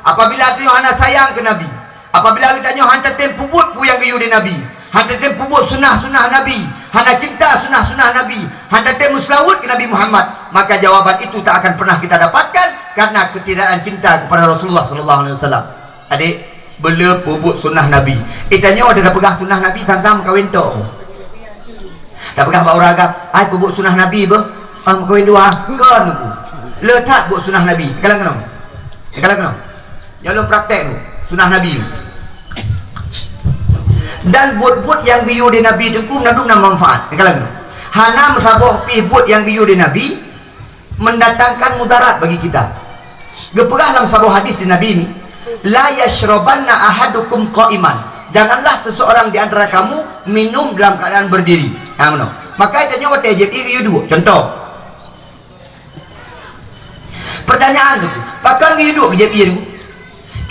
apabila tanyoe hana sayang keu Nabi, apabila geutanyoe hana tatem peubuet peue nyang geuyue lé Nabi, hana tatem peubuet sunnah-sunnah Nabi, hana cinta sunnah-sunnah Nabi, hana tatem meuseulaweuet keu Nabi Muhammad, maka jawaban itu tak akan pernah kita dapatkan karena ketidakan cinta kepada Rasulullah sallallahu alaihi wasallam. Adik, beu le peubuet sunnah Nabi. Eh, tanyoe dah peugah sunnah Nabi, sang-sang meukawen tok. Tapeugah bak ureueng agam, "Ai peubuet sunnah Nabi beuh, ah, meukawen dua." Kon Teungku. Le that buet sunnah Nabi. Kalon keunoe. Kalon keunoe. Nyoe lôn praktek tu, sunnah Nabi. Dan buet-buet nyang geuyue lé Nabi Teungku mandum na manfaat. Kalon keunoe. Hana meusaboh pih buet nyang geuyue lé Nabi mendatangkan mudarat bagi kita. Geupeugah lam saboh hadis di Nabi ni, "La yashrabanna ahadukum qa'iman." Janganlah seseorang di antara kamu minum dalam keadaan berdiri. Ha, meunoe. Maka tanyoe watèe jieb ié geuyue duek. Contoh. Pertanyaan tu, pakon geuyue duek jieb ié tu?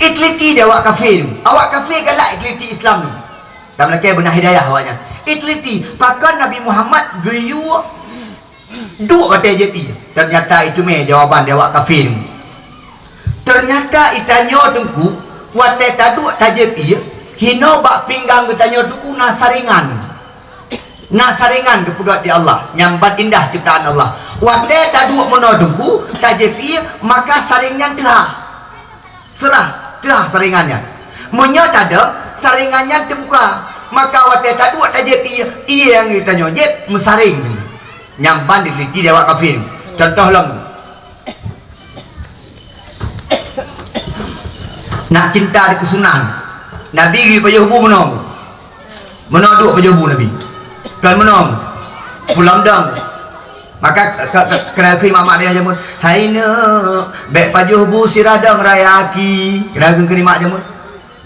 Iteliti di awak kafé tu. Awak kafé galak iteliti Islam tu. Tam lakèe beuna hidayah awaknyan. Iteliti, pakon Nabi Muhammad geuyue duek watèe jieb ié. Ternyata iteumé jawaban di awak kafé tu. Ternyata itanyoe Teungku, watèe taduek tajieb ié, hinoe bak pinggang geutanyoe Teungku na saringan. Na saringan geupeugöt di Allah, nyang ban indah ciptaan Allah. Watèe taduek meunoe Teungku, tajieb ié, maka saring nyan teuhah. Seurah, teuhah saringan nyan. Meunyoe tadong, saringan nyan teubuka. Maka watèe taduek tajieb ié, ié nyang geutanyoe jieb meusaring. Nyang ban diteliti di awak kafé. Contoh lom. Nak cinta dikeue sunnah. Nabi geupajoh bu meunoe. Meunoe duek pajoh bu Nabi. Kon meunoe. Pulang dong. Maka ke, ke, kena keu mamak dia jameun, "Hai neuk, bèk pajoh bu sira dong raya aki." Kena keu keu mak jameun.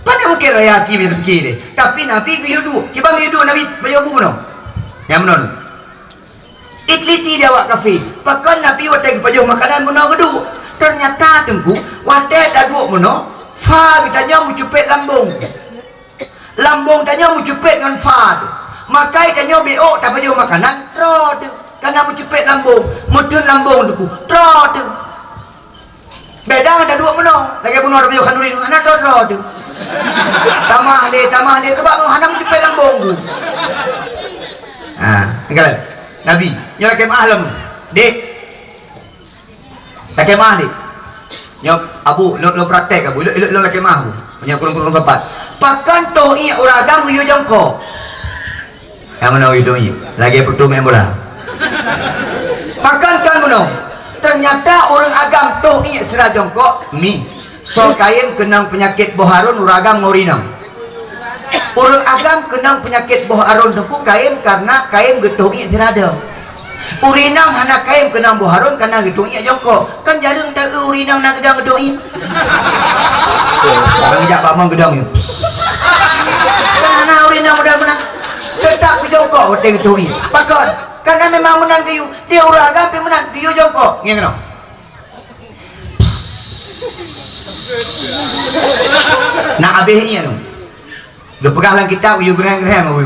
Pane mungkin raya aki bèk pikir deh. Tapi Nabi geuyue duek. Kiban geuyue duek Nabi pajoh bu meunoe. Nyang meunoe. Iteliti di awak kafé, pakon Nabi watèe geupajoh makanan meunoe geuduek. Ternyata Teungku, watèe taduek meunoe, fa geutanyoe meucupet lambông. Lambông tanyoe meucupet ngon fa teuh. Maka tanyoe beuôk tapajoh makanan, troe teuh. Kana meucupet lambông, meuteun lambông Teungku, troe teuh. Beda ngon taduek meunoe, lagèe bunoe tapajoh khanduri, hana troe-troe teuh. Tamah lé, tamah lé, keubah hana meucupet lambông Teungku. Ha, tinggai. Nabi, nyoe lakèe meu'ah lom. Dek. Lakèe meu'ah, Dek. Nyoe, Abu, lôn, lôn praktek, Abu. Ilôn, ilôn, ilôn lakèe meu'ah, Abu. Nyoe kureueng-kureueng teumpat. Pakon toh ié ureueng agam geuyue jongkok? Nyang meunoe geuyue toh ié. Lagèe peutu main bola. Pakon kon meunoe? Teunyata ureuëng agam toh iék sira jongkok, mi. Soe kayém keunong peunyakét boh arôn ureuëng agam ngon ureuëng inong. Ureuëng agam keunong peunyakét boh arôn teungku kayém kareuna kayém geutoh iék sira dong. Ureuëng inong hana kayém keunong boh arôn kareuna geutoh iék jongkok. Kan jareueng taeu ureuëng inong na geudong geutoh iék. Barang jak bak mong geudong iék. Kan hana ureuëng inong modal meunan. Teutap geujongkok watée geutoh iék. Pakon? Kareuna memang meunan geuyue. Di ureuëng agam pih meunan geuyue jongkok. Ngieng keunoe. Na abéh iék nyoe. Geupeugah lam kitab, "Yue geureuhem-geureuhem, Abu."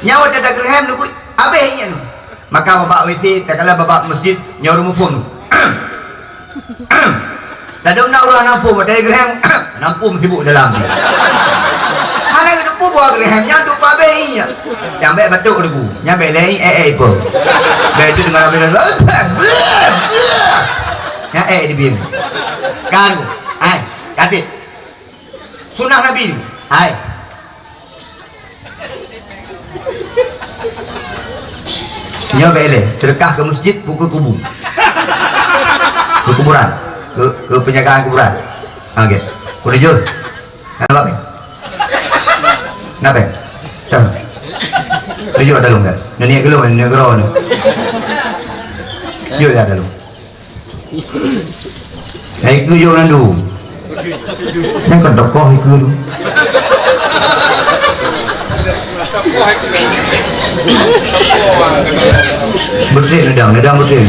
Nyan watée tageureuhem, Teungku, abéh iék nyoe. Maka babah W C, takalon babah meuseujid, nyoe ureuëng muphom nyoe. Ladôm na ureuëng hana muphom, watée geureuhem, hana muphom sibuk dalam. Hana geuteupeue bahwa geureuhem nyan untuk pabéh iék. Nyang bék batuk Teungku, nyang bék lé iék, ék, ék ipo. Bék itu deungon abéh nyan. Nyang ék dibieng. Kan, ai, katit. Sunah Nabi ni. Ai. Nyoe bék lé, teudeukah keu meuseujid, bukon kubu. Keu kuburan, keu, keu peunjagaan kuburan. Ha, oke. Udah jul. Kenapa, Bang? Kenapa? Dah. Udah jul ada lom dah. Nenek gelom, nenek gero ni. Jul dah ada lom. Hai keu jol nandu. Nyan kan tokoh hai keu tu. Beutôi neudang, neudang beutôi.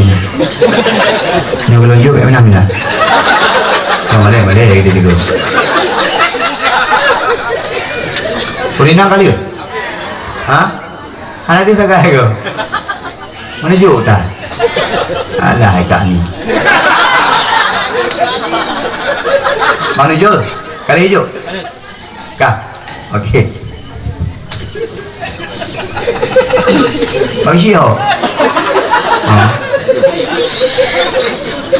Nyoe kalau jol bèk meunan-meunan. Ka malèe-malèe lagèe tu. Peurinang kali. Ha? Hana deuh sagai ko. Meunujok dah. Alah, hai kak ni. Bang Nujul, kali jok. Kah. Okey. Bang Syiho. Ha.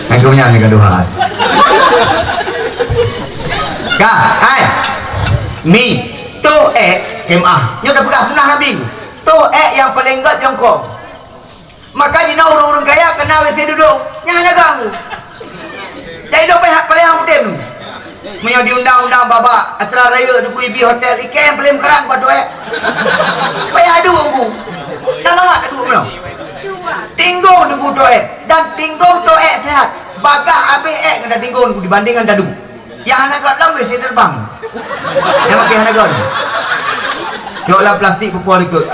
Hai kau punya ni gaduh hat. Kah, hai. Mi, toh ék, kemah. Nyoe dah peugah sunah Nabi. Toh ék nyang paleng gét jongkong. Maka jinoe ureuëng-ureuëng kaya keunan W C duduk. Nyan hana ganggu. Jadi dong payah paleng udeb tu. Meunyoe di undang-undang babah atra rayeuk Teungku ibi hotel, ikém paleng meukarang bak toh ék. Payah duek Teungku. Dan mamat taduek meunyoe. Tinggong Teungku toh ék. Dan tinggong toh ék sehat. Bagah abéh ék ngon tinggong Teungku dibanding ngon taduek. Nyang hana gét lom bèk sit terbang. Nyang makai hana gét. Cok lam plastik peupo likot.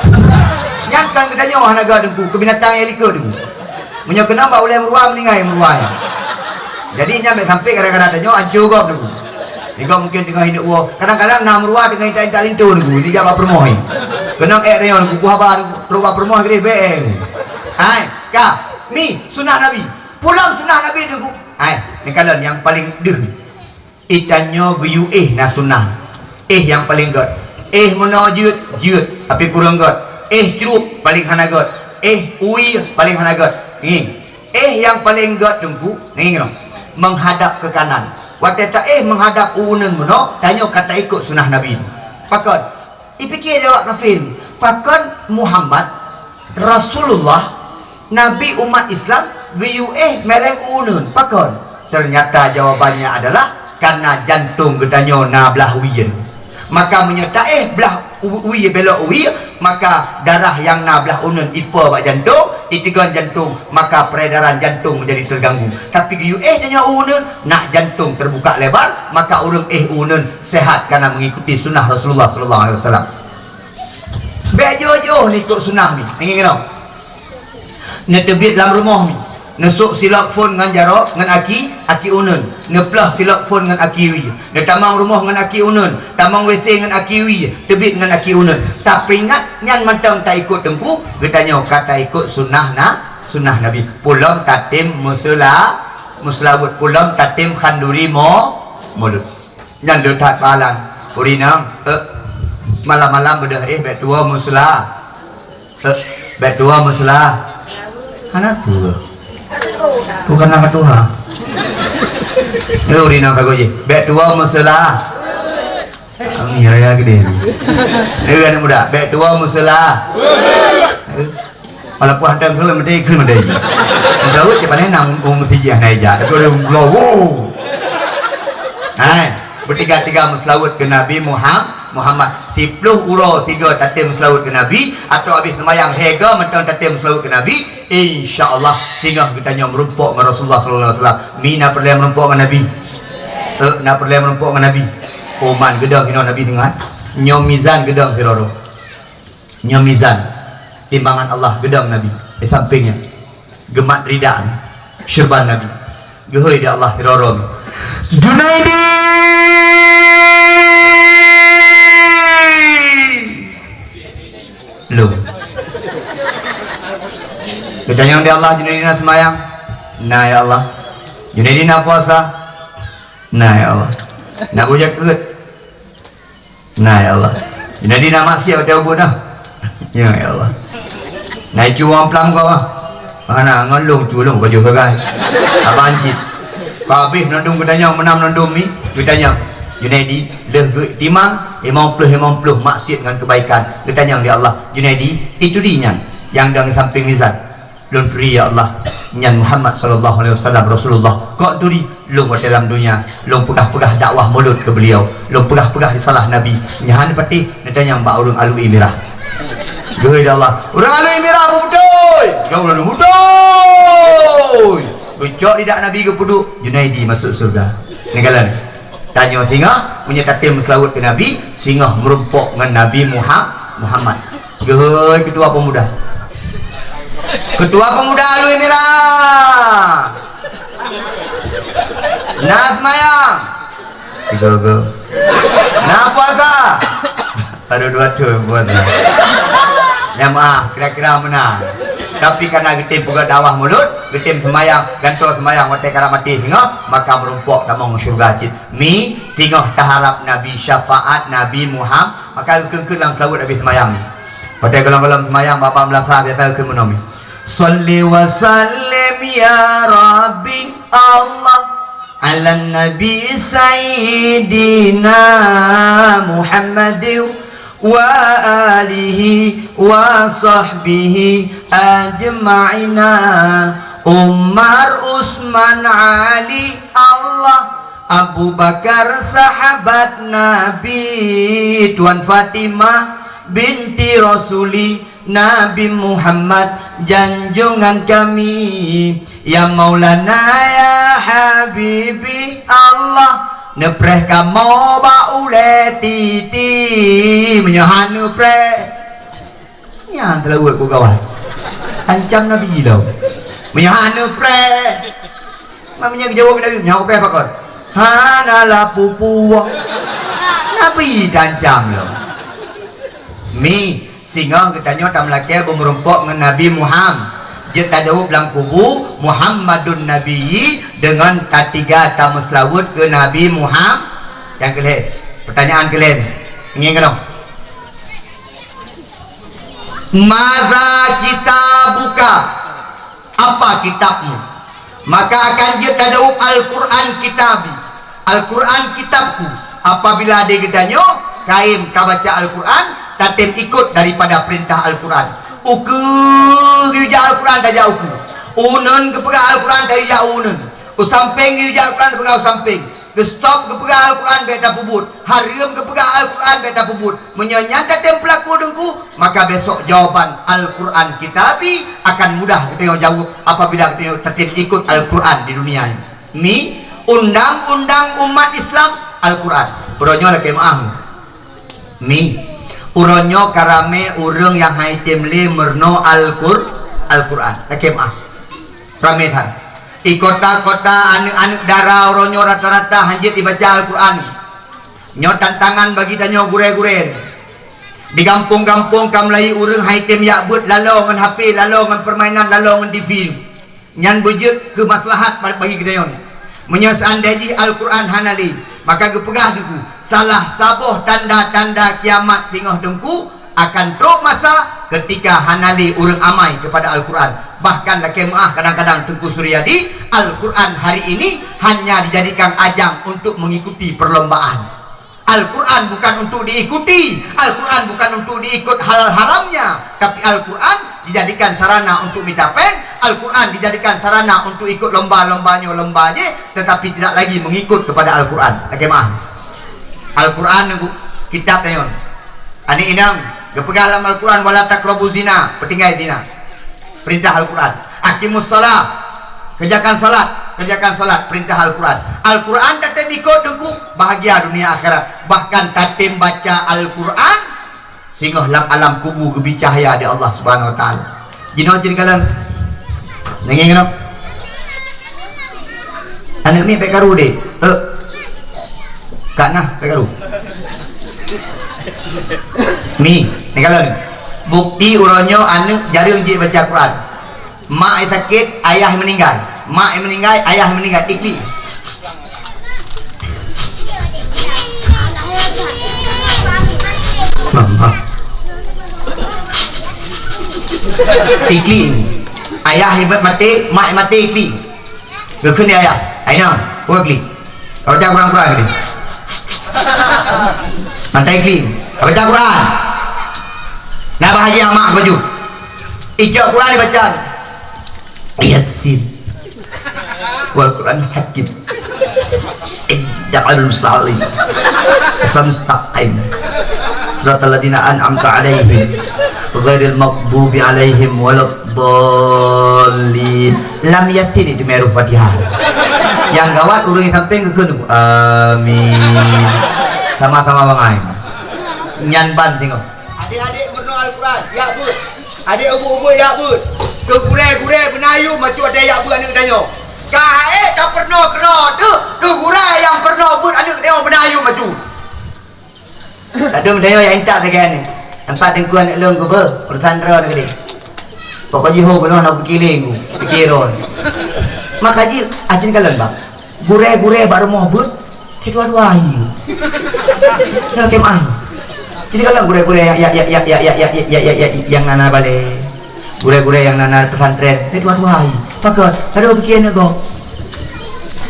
Nyan kan geutanyoe hana gét Teungku, keu binatang nyang likot Teungku. Meunyoe keunong bak ulèe meuruwa, meuninggai meuruwa nyan. Jadi nyan bèk sampai gara-gara tanyoe ancô gob Teungku. Nyoe gob mungkin teungoh hidup woe. Kadang-kadang na meuruwa teungoh intat-intat linto Teungku, ini jak bak peurumoh nyan. Keunong ék tanyoe Teungku, peue haba Teungku, trok bak peurumoh keudeh bèk. Hai, ka, mi, sunah Nabi. Peue lom sunah Nabi Teungku. Hai, neukalon nyang paleng deuh. Itanyoe geuyue éh na sunah. Éh nyang paleng gét. Éh meunoe jeuet, jeuet, tapi kureueng gét. Éh crup, paleng hana gét. Éh wie, paleng hana gét. Ngieng. Éh nyang paleng gét Teungku, ngieng nyoe. Menghadap ke kanan. Watèe taéh menghadap u uneuen meunoe, tanyoe ka taikot sunah Nabi. Pakon? Ipike lé awak kafé, pakon Muhammad, Rasulullah, Nabi umat Islam, geuyue éh mereng u uneuen? Pakon? Ternyata jawabannya adalah karena jantong geutanyoe na blah wie. Maka meunyoe taéh blah u-, wie, belok wie, maka darah nyang na blah uneuen ipo bak jantong, iteugon jantong, maka peredaran jantong menjadi terganggu. Tapi geuyue éh tanyoe u uneuen, nak jantong terbuka lebar, maka ureuëng éh u uneuen sehat karena mengikuti sunnah Rasulullah sallallahu alaihi wasallam. Bèk jiôh-jiôh neuikot sunnah mi. Ngieng keunoe. Neuteubiet lam rumoh mi. Neusok silop phôn ngon jaroe, ngon aki, aki uneuen. Neuplôh silop phôn ngon aki wie. Neutamong rumoh ngon aki uneuen. Tamong W C ngon aki wie. Teubiet ngon aki uneuen. Tapeuingat nyan mantong taikot Teungku, geutanyoe ka taikot sunnah na, sunnah Nabi. Peue lom tatem meuseula-, meuseulaweuet. Peue lom tatem khanduri mo-, mulod. Nyan le that bak alam. Ureueng inong, eh, malam-malam beudôh, eh, bèk tuwoe meuseula. Eh, bèk tuwoe meuseula. Hana tuwoe. Bukan hana tuha. Eh, ureueng inong ka goe jih. Bèk tuwoe meuseula. Kami raya gede. Eh, aneuk muda, bèk tuwoe meuseula. Eh. Walaupun hantom meuseulaweuet, meuseulaweuet keu mandai. Meuseulaweuet keu mandai, nam, oh, meuseujid hana ijak. Tapi ureuëng bloe, wow. Hai, beutiga-tiga meuseulaweuet keu Nabi Muham-, Muhammad. Siploh uroe tiga tatem meuseulaweuet keu Nabi, atau habéh seumayang hega mantong tatem meuseulaweuet keu Nabi, insya Allah, singoh geutanyoe meurumpok ngon Rasulullah sallallahu alaihi wasallam. Mi na peureulée meurumpok ngon Nabi? Eh, na peureulée meurumpok ngon Nabi? Oman geudong hinoe Nabi singoh. Nyoe mizan geudong sidroe. Nyoe mizan, timbangan Allah geudong Nabi. Di samping nyan, geumat ridaan, syeuruban Nabi. Geuhôi di Allah, roro. Junaidi! Lom. Geutanyong di Allah, Junaidi na seumayang? Na, ya Allah. Junaidi na puasa? Na, ya Allah. Na beujakeut? Na, ya Allah. Jadi na maksiat watée ubeut dah. Ya, ya Allah. Na icu wang plam kau ah. Mana ngon lông cu lông baju sagai. Abang cit. Ka habéh nondum geutanyong, meunam nondum mi, geutanyong. Junaidi, lheueh geutimang limong ploh limong ploh maksiat ngon keubaikan. Geutanyong di Allah, Junaidi, itu di nyan nyang dong samping mizan. Lôn turi, ya Allah, nyan Muhammad sallallahu alaihi wasallam Rasulullah. Kok turi, lôn watée lam dunia, lôn peugah-peugah dakwah mulod keu beliau, lôn peugah-peugah risalah Nabi. Nyan patéh neutanyong bak ureuëng Alui Mirah. Geuhôi di Allah, ureuëng Alui Mirah beutôi. Geuh ureuëng beutôi. Geucok lidak Nabi geupeuduek, Junaidi masuk syurga. Neukalon. Tanyoe singoh, meunyoe tatem meuseulaweuet keu Nabi, singoh meurumpok ngon Nabi Muha-, Muhammad. Geuhôi Ketua Pemuda. Ketua Pemuda Alui Mirah. Na seumayang? Tiga-tiga. Na puasa? Baru dua thon puasa. Nyang maah, kira-kira meunan. Tapi karena geutem peugah dakwah mulod, geutem seumayang, gantoe seumayang watée karab maté singoh, maka meurumpok tamong syeuruga cit. Mi, singoh taharab Nabi, syafaat Nabi Muhammad, maka geukheun-kheun lam seulaweuet habéh seumayang. Watée gohlom-gohlom seumayang, babah meulasah biasa geukheun meunoe mi. Shalli wa sallim ya Rabbi Allah ala Nabi Sayyidina Muhammad wa alihi wa sahbihi ajma'ina. Umar, Usman, Ali, Allah, Abu Bakar sahabat Nabi, Tuan Fatimah binti Rasuli, Nabi Muhammad janjongan kami. Ya Maulana ya Habibi Allah, neupreh kamoe bak ulée titi. Meunyoe hana neupreh, nyan teulaweuet ku kawan. Ancam Nabi lom. Meunyoe hana neupreh, meunyoe geujaweueb Nabi, nyoe preh pakon? Hana lapu-pu. Nabi tancam lom. Mi, singoh geutanyoe tameulakée beumeurumpok ngon Nabi Muham. Jeuet tajaweueb lam kubu Muhammadun Nabiyyi deungon tatiga tameuseulaweuet keu Nabi Muham. Nyang keu lhée, peutanyaan keu lhée. Ngieng keunoe. Madza kitabuka? Apa kitabmu? Maka akan jeuet tajaweueb, Al-Quran kitabi, Al-Quran kitabku. Apabila di geutanyoe kayém tabaca Al-Quran, tatem ikot daripada peurintah Al-Quran. Ukeue geuyue jak Al-Quran, tajak ukeue. Uneuen geupeugah Al-Quran, tajak uneuen. Usampéng geuyue jak Al-Quran, tapeugah usampéng. Geustop geupeugah Al-Quran bék tapeubuet, hareuem geupeugah Al-Quran bék tapeubuet. Meunyoe nyan tatem peulaku Teungku, maka besok jawaban Al-Quran kitabi akan mudah geutanyoe jaweueb apabila geutanyoe tatem ikot Al-Quran di dunia nyoe. Mi, undang-undang umat Islam, Al-Quran. Uroe nyoe lakée meuáh. Mi, uroe nyoe ka ramé ureuëng nyang han item lé meurunoe Al-Qur-, Al-Quran. Lakée meuáh. Ramé that. Di kota-kota aneuëk-aneuëk dara uroe nyoe rata-rata hanjeuet jibaca Al-Quran. Nyoe tantangan bagi tanyoe gurée-gurée. Di gampông-gampông ka meulayeue ureuëng han item jak beuet, laloe ngon H P, laloe ngon peurmainan, laloe ngon T V. Nyan beujeuet keu maslahat bagi geutanyoe. Meunyoe seandai jih Al-Quran hana lé, maka geupeugah Teungku, salah saboh tanda-tanda kiamat singoh Teungku, akan trok masa ketika hana lé ureuëng amai keupada Al-Quran. Bahkan lakée meuáh kadang-kadang Teungku Suryadi, Al-Quran hari ini hanya dijadikan ajang untuk mengikuti perlombaan. Al-Quran bukan untuk diikuti, Al-Quran bukan untuk diikut halal haramnya, tapi Al-Quran Dijadikan sarana untuk mita péng, Al-Quran dijadikan sarana untuk ikut lomba-lomba nyoe lomba jih, tetapi tidak lagi mengikut kepada Al-Quran. Lakée meu'ah. Al-Quran nunggu kitab nyoe. Aneuk inong, geupeugah lam Al-Quran, "Wala taqrabu zina," peutinggai zina. Perintah Al-Quran. "Aqimus shalah," kerjakan salat, kerjakan salat, perintah Al-Quran. Al-Quran tatem ikut nunggu, bahagia dunia akhirat. Bahkan tatem baca Al-Quran, singoh lam alam kubu geubi cahya di Allah Subhanahu Wa Taala. Jinoe cit kalon. Nangis keunoe. Aneuk miet bèk karu deh. Eh. Kak nah bèk karu. Mi, ni kalon. Bukti uroe nyoe aneuk jareueng jeuet baca Quran. Mak nyang sakét, ayah nyang meuninggai. Mak nyang meuninggai, ayah nyang meuninggai. Iklik. Mama. Iklik. Ayah nyang maté, mak nyang maté, iklik. Geukheun di ayah. Aina, buka klik. Ka baca Quran-Quran klik. Mantai klik. Ka baca Quran. Nah, bahagia mak baju. Ijak Quran dibaca. Yasin. Wal Quran hakim. Innaka lamustaqim. Mustaqim. Siratal ladzina an'amta 'alaihim ghairil maghdubi 'alaihim waladdallin. Lam Yasin itu meuruh Fatihah. Nyang gawat ureueng nyang sampéng geukheun, "Amin." Sama-sama bangai. Nyan ban singoh. Adék-adék meurunoe Al-Quran, jak beuet. Adék ubit-ubit jak beuet. Keu gurèe-gurèe beuna yum aju watèe jak beuet aneuk tanyoe. Ka ék ka peurunoe keudroe teuh, keu gurèe nyang peurunoe beuet aneuk tanyoe beuna yum aju. Ladôm tanyoe nyang intat sagai nyoe. Teumpat teungku aneuk lôn keubeue, urusan droe neuh keudéh. Pokok jih ho bunoe na peukiléng ku, piké droe. Maka jih, ajeuen kalon, Bang. Gurèe-gurèe bak rumoh beuet, sidua-dua ie. Nyoe lakèe meu'ah. Jadi, kalon gurèe-gurèe nyang, nyang, nyang na, na balè, gurèe-gurèe nyang na, na pesantren, sidua-dua ie. Pakon? Ka deuh piké aneuk gob.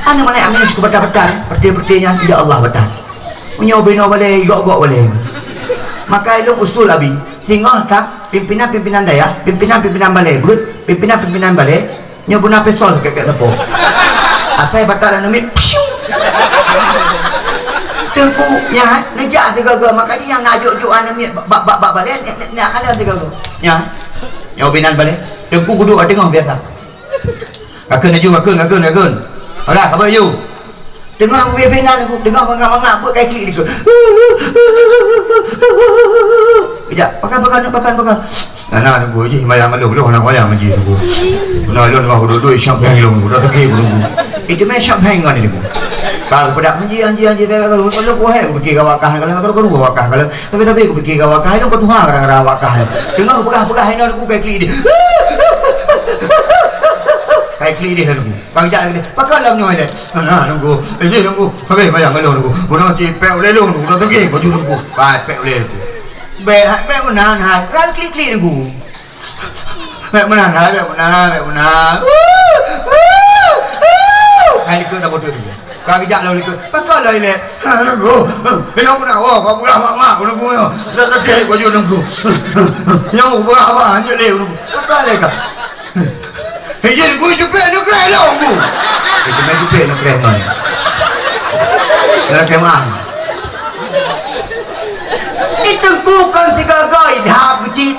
Aneuk malaikat nyan cukup bata-bata, eh. Peureté-peureté nyan, ya Allah, bata. Meunyoe binoe balè, gok-gok balè. Maka ilôn usul abi, singoh that pimpinan-pimpinan dayah, pimpinan-pimpinan balè beuet, pimpinan-pimpinan balè, nyoe beuna pistol sakét-sakét sapo. Asai bata dan numiet, piu! Teungku, nyan, neujak sigoe-goe, maka jih nyang na jok-jok aneuk miet bak, bak, bak, bak balè, ni, ni, ni akan sigoe-goe. Nyan, nyoe binan balè, teungku kuduek teungoh biasa. Kakheun laju, kakheun, kakheun, kakheun. Alah, abang yu. Teungoh binan aku, teungoh mangap-mangap, buet kai klik dikeue. Kejap, pakan, pakan, pakan, pakan. Nah, nah, nunggu jih, mayang lôn, lôn, anak wayang jih, nunggu. Nah, lôn, nunggu, duduk, duduk, champagne lôn, nunggu, dah tegé, nunggu. Itu main champagne kan, nunggu. Ka pedak, anji, anji, anji, bebek, kalau, kalau, kuah, aku fikir kawak kah, kalau, kalau, kalau, kawak kah, kalau, tapi, tapi, aku fikir kawak kah, lôn, kau tuha, kadang-kadang awak kah. Teungoh, peugah, peugah, ini, aku kai klik dia. Kai klik dia, nunggu. Ka geujak lagèe nyoe, "Pakon lom nyoe lé?" "Hana, Teungku. Eh, jih, Teungku. Sabé mayang ka lôn, Teungku. Bunoe cit pèk ulèe lôn, Teungku. Dak teugèh baju, Teungku." Pai pèk ulèe, Teungku. Bèk, bèk meunan hai. Rang klik-klik, Teungku. Bèk meunan hai, bèk meunan, bèk meunan. Hai likot dak bodoh, Teungku. Ka geujak lom likot. "Pakon lom ilèe?" "Hana, Teungku. Inong puna woe, ka peugah mak-mak, Teungku, nyoe. Dak teugèh baju, Teungku. Nyoe peugah abah, hanjeuet lé, Teungku. Pakon lé ka?" "Hei, jih, Teungku, jupèk neukreh lôn, Teungku." Itu mah jupèk neukreh ngon. Dalam kemah. Itu Teungku kon sigoe-goe idhab keucit.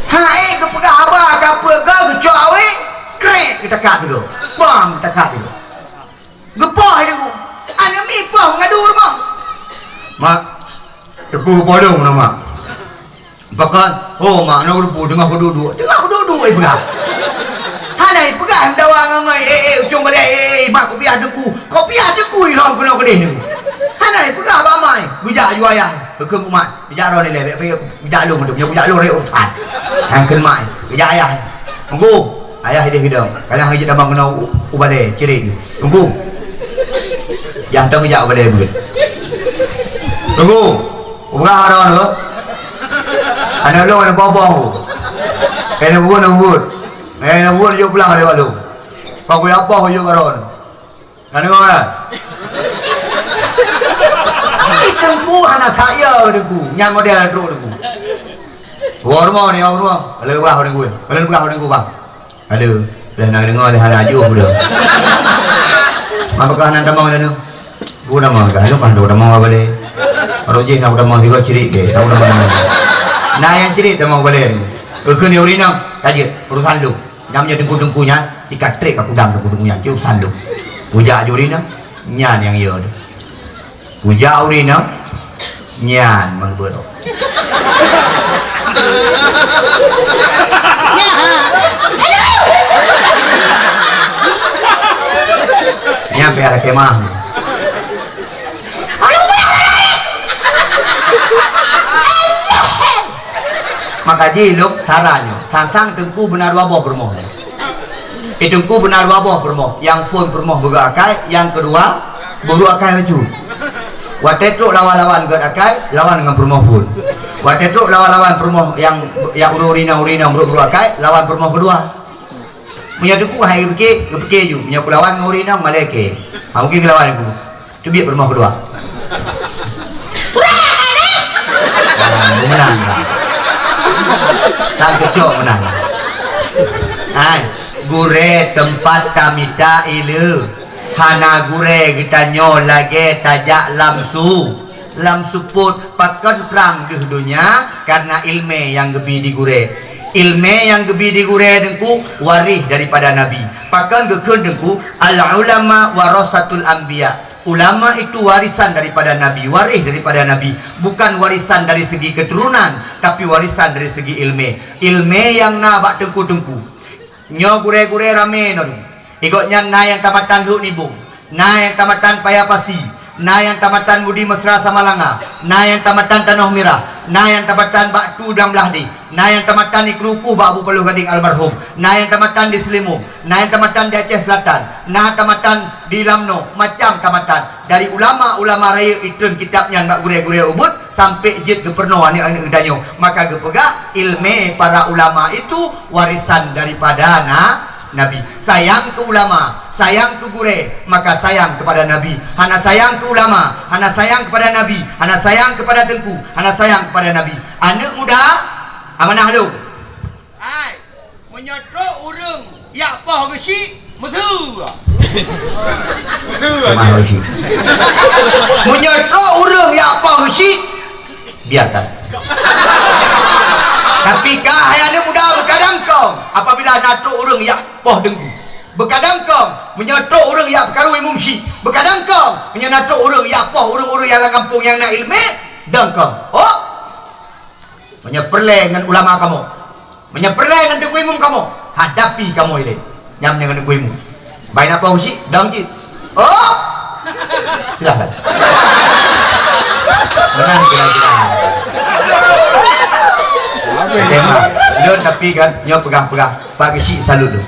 Hai, geupeugah haba ka peuet goe geucok awé, krek geutakat sigoe. Bam geutakat sigoe. Geupoh hai Teungku. Aneuk miet poh meungadu rumoh. Mak, Teungku poh lôn, Mak. Pakon, "Ho, Mak, na ureueng teungoh kuduek-duek." "Teungoh kuduek-duek," ipeugah. Hana ipeugah meudawa ngon mak, "Eh, eh, ucong balèe, eh, eh, mak, kupiah Teungku. Kupiah Teungku ilôn keunoe keudeh Teungku." Hana ipeugah bak mak, geujak aju ayah. Geukheun mak, "Geujak droeneuh lé, bèk, bèk, geujak lôn, geujak lôn ré urusan." Nyan kheun mak, geujak ayah. Teungku, ayah ideh geudong. Kadang geujak tamong keunoe u, u balèe, cirek. Teungku. Nyang tong geujak u balèe beuet. Teungku. Ubrah droeneuh. Aneuk lôn aneuk boh-boh. Kena buet, na buet. Eh, na buet, yuk pulang lewat lôn. Kau kuya poh yuk baron. Aneuk, eh. Ih, Teungku hana kaya, Teungku. Nyan model trok, Teungku. Woe rumoh ni, woe rumoh. Kalau bah orang gue, kalau bah orang gue bang. Aduh, dah nak dengar dah ada ajuh dah. Maka hana tamong dah tu. Bu nama dah, lu kan tu tamong apa deh? Kalau jih nak tamong juga cerik deh, nak tamong. Nah, yang cerik tamong apa deh? Kau ni urina, tajik urusan lu. Namanya tengku-tengku nya, tikat trik aku dam tengku-tengku nya, urusan lu. Ujak jurina, nyan yang iya tu. Ujak urina, nyan meubeurok. Nyan pih ada kemah. Maka jih lôn saran nyoe, tantang teungku beuna dua boh peurumoh. Di teungku beuna dua boh peurumoh, nyang phon peurumoh beugöt akai, nyang keudua beurok akai bacut. Watèe trok lawan-lawan göt akai, lawan ngon peurumoh phon. Watèe trok lawan-lawan peurumoh nyang, nyang ureueng inong-ureueng inong beurok-beurok akai, lawan peurumoh keudua. Meunyoe teungku hai geupike, geupike ju, meunyoe kulawan ngon ureueng inong malèe kèe. Ha, mungken kulawan ku. Teubiet peurumoh keudua. Ah, meunang dah. Tan keucok meunang. Hai, gurèe teumpat tamita ileue. Hana gurèe geutanyoe lagèe tajak lam su-, lam seupôt. Pakon trang deuh donya, karena ilmè nyang geubi di gurèe. Ilmè nyang geubi di gurèe teungku waréh daripada nabi. Pakon geukheun teungku, "Al ulama warasatul anbiya." Ulama itu warisan daripada nabi, waréh daripada nabi, bukan warisan dari segi keturunan, tapi warisan dari segi ilmè. Ilmè nyang na bak teungku-teungku. Nyoe gurèe-gurèe ramè non. Di gobnyan na nyang tamatan Lhok Nibong, na nyang tamatan Paya Pasi, na nyang tamatan Budi Mesra Samalanga, na nyang tamatan Tanoh Mirah, na nyang tamatan bak Tu Dang Blahdeh, na nyang tamatan di Keurukoh bak Abu Paloh Gadeng almarhum, na nyang tamatan di Seulimong, na nyang tamatan di Aceh Selatan, na tamatan di Lamno, macam tamatan. Dari ulama-ulama rayeuk itreun kitab nyan bak gurèe-gurèe ubit sampai jeuet geupeurunoe aneuk-aneuk geutanyoe. Maka geupeugah, ilmè para ulama itu warisan daripada na-, nabi. Sayang keu ulama, sayang keu gurèe, maka sayang kepada nabi. Hana sayang keu ulama, hana sayang kepada nabi, hana sayang kepada teungku, hana sayang kepada nabi. Aneuk muda, amanah lôn. Hai, meunyoe trok ureueng jak poh geusyik, meusu. Poh geusyik. Meunyoe trok ureueng jak poh geusyik, biarkan. Tapi ka hai aneuk muda, beukadang kong apabila na trok ureueng jak poh teungku. Beukadang kong meunyoe trok ureueng jak peukaru imum syik. Beukadang kong meunyoe na trok ureueng jak poh ureueng-ureueng nyang lam gampông nyang na ileumèe, dong kong. Oh! Meunyoe peureulèe ngon ulama kamoe, meunyoe peureulèe ngon teungku imum kamoe, hadapi kamoe ilèe. Nyam nyan ngon teungku imum. Bai na poh geusyik, dong cit. Oh! Silahkan. Meunan kira-kira. Oke, Mak. Lôn tapi kan, nyoe peugah-peugah. Pak Geusyik salut lôn.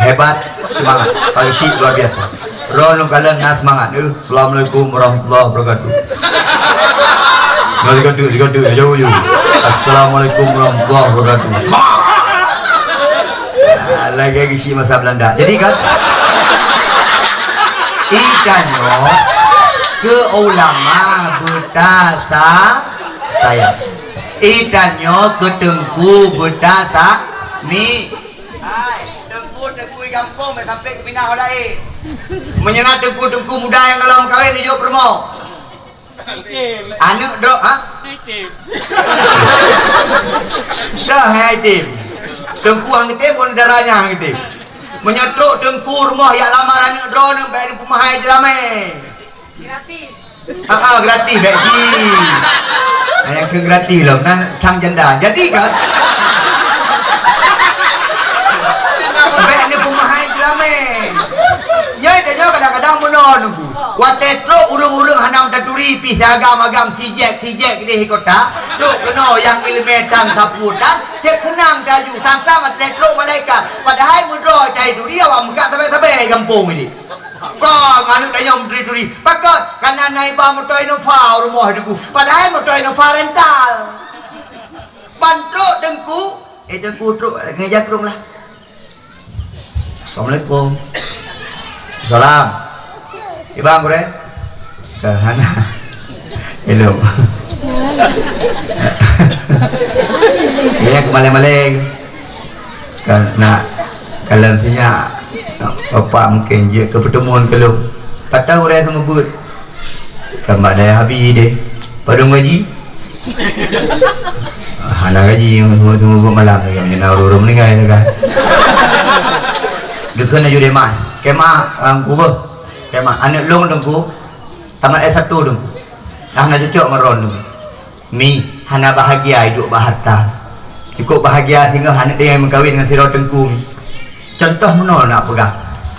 Hebat, seumangat. Pak Geusyik luar biasa. Droeneuh lôn kalon na seumangat. Eh, Assalamualaikum warahmatullahi wabarakatuh. Nah, sigoe teuk, sigoe teuk, jauh, jauh. Assalamualaikum warahmatullahi wabarakatuh. Seumangat. Ah, lagèe Geusyik masa Belanda. Jadi kan, itanyoe keu ulama beutasa sayang. Itanyoe keu teungku beutasa mi. Hai, teungku-teungku di gampông bèk sampai geuminah ho laén. Meunyoe na teungku-teungku muda nyang gohlom meukawen, neujok peurumoh. Aneuk droe, ha? Dah, hai, item. Teungku han item, bukan darah nyan han item. Meunyoe trok teungku rumoh jak lamar aneuk droeneuh, bèk neupeumeuhai jeulamèe. Gratis. Ah, ah, gratis bèk jih. Nah, nyang keu gratis lom, nah, sang janda. Jadi kan? Bèk neupeumeuhai jeulamèe. Nyoe tanyoe kadang-kadang meunoe teungku. Watèe trok ureueng-ureueng hana taturi pih siagam-agam sijek-sijek di kota, trok keunoe nyang ileumèe tan sapeue tan, cit seunang taju, sang-sang watèe trok malaikat. Padahai meudroe cai turi awak meukat sabe-sabe gampông ini. Kon aneuk tanyoe meuturi-turi. Pakon? Kana na iba moto Innova u rumoh teungku. Padahai moto Innova rental. Ban trok teungku, eh, teungku trok ngeja krueng lah. Assalamualaikum. Salam. Iba gurèe? Ka hana. Hello. Malée-malée kan nak kalon sinyak, bapak mungkin jeuet keu peuteumuan keu lôn. Patah urai seumeubeuet. Kan bak dayah Abi deh. Padum gaji? Hana gaji, seumeubeuet malam lagée meunyoe na ureuëng meuninggai kan. Geukheun laju deh, "Mah, kemah, angku beuh. Kemah aneuk lôn Teungku, tamat S satu Teungku. Hana cocok ngon droen Teungku." Mi, hana bahagia iduek bak harta. Cukôp bahagia singoh aneuk teuh nyang meukawen ngon sidroe teungku mi. Cuntoh meunoe nak peugah,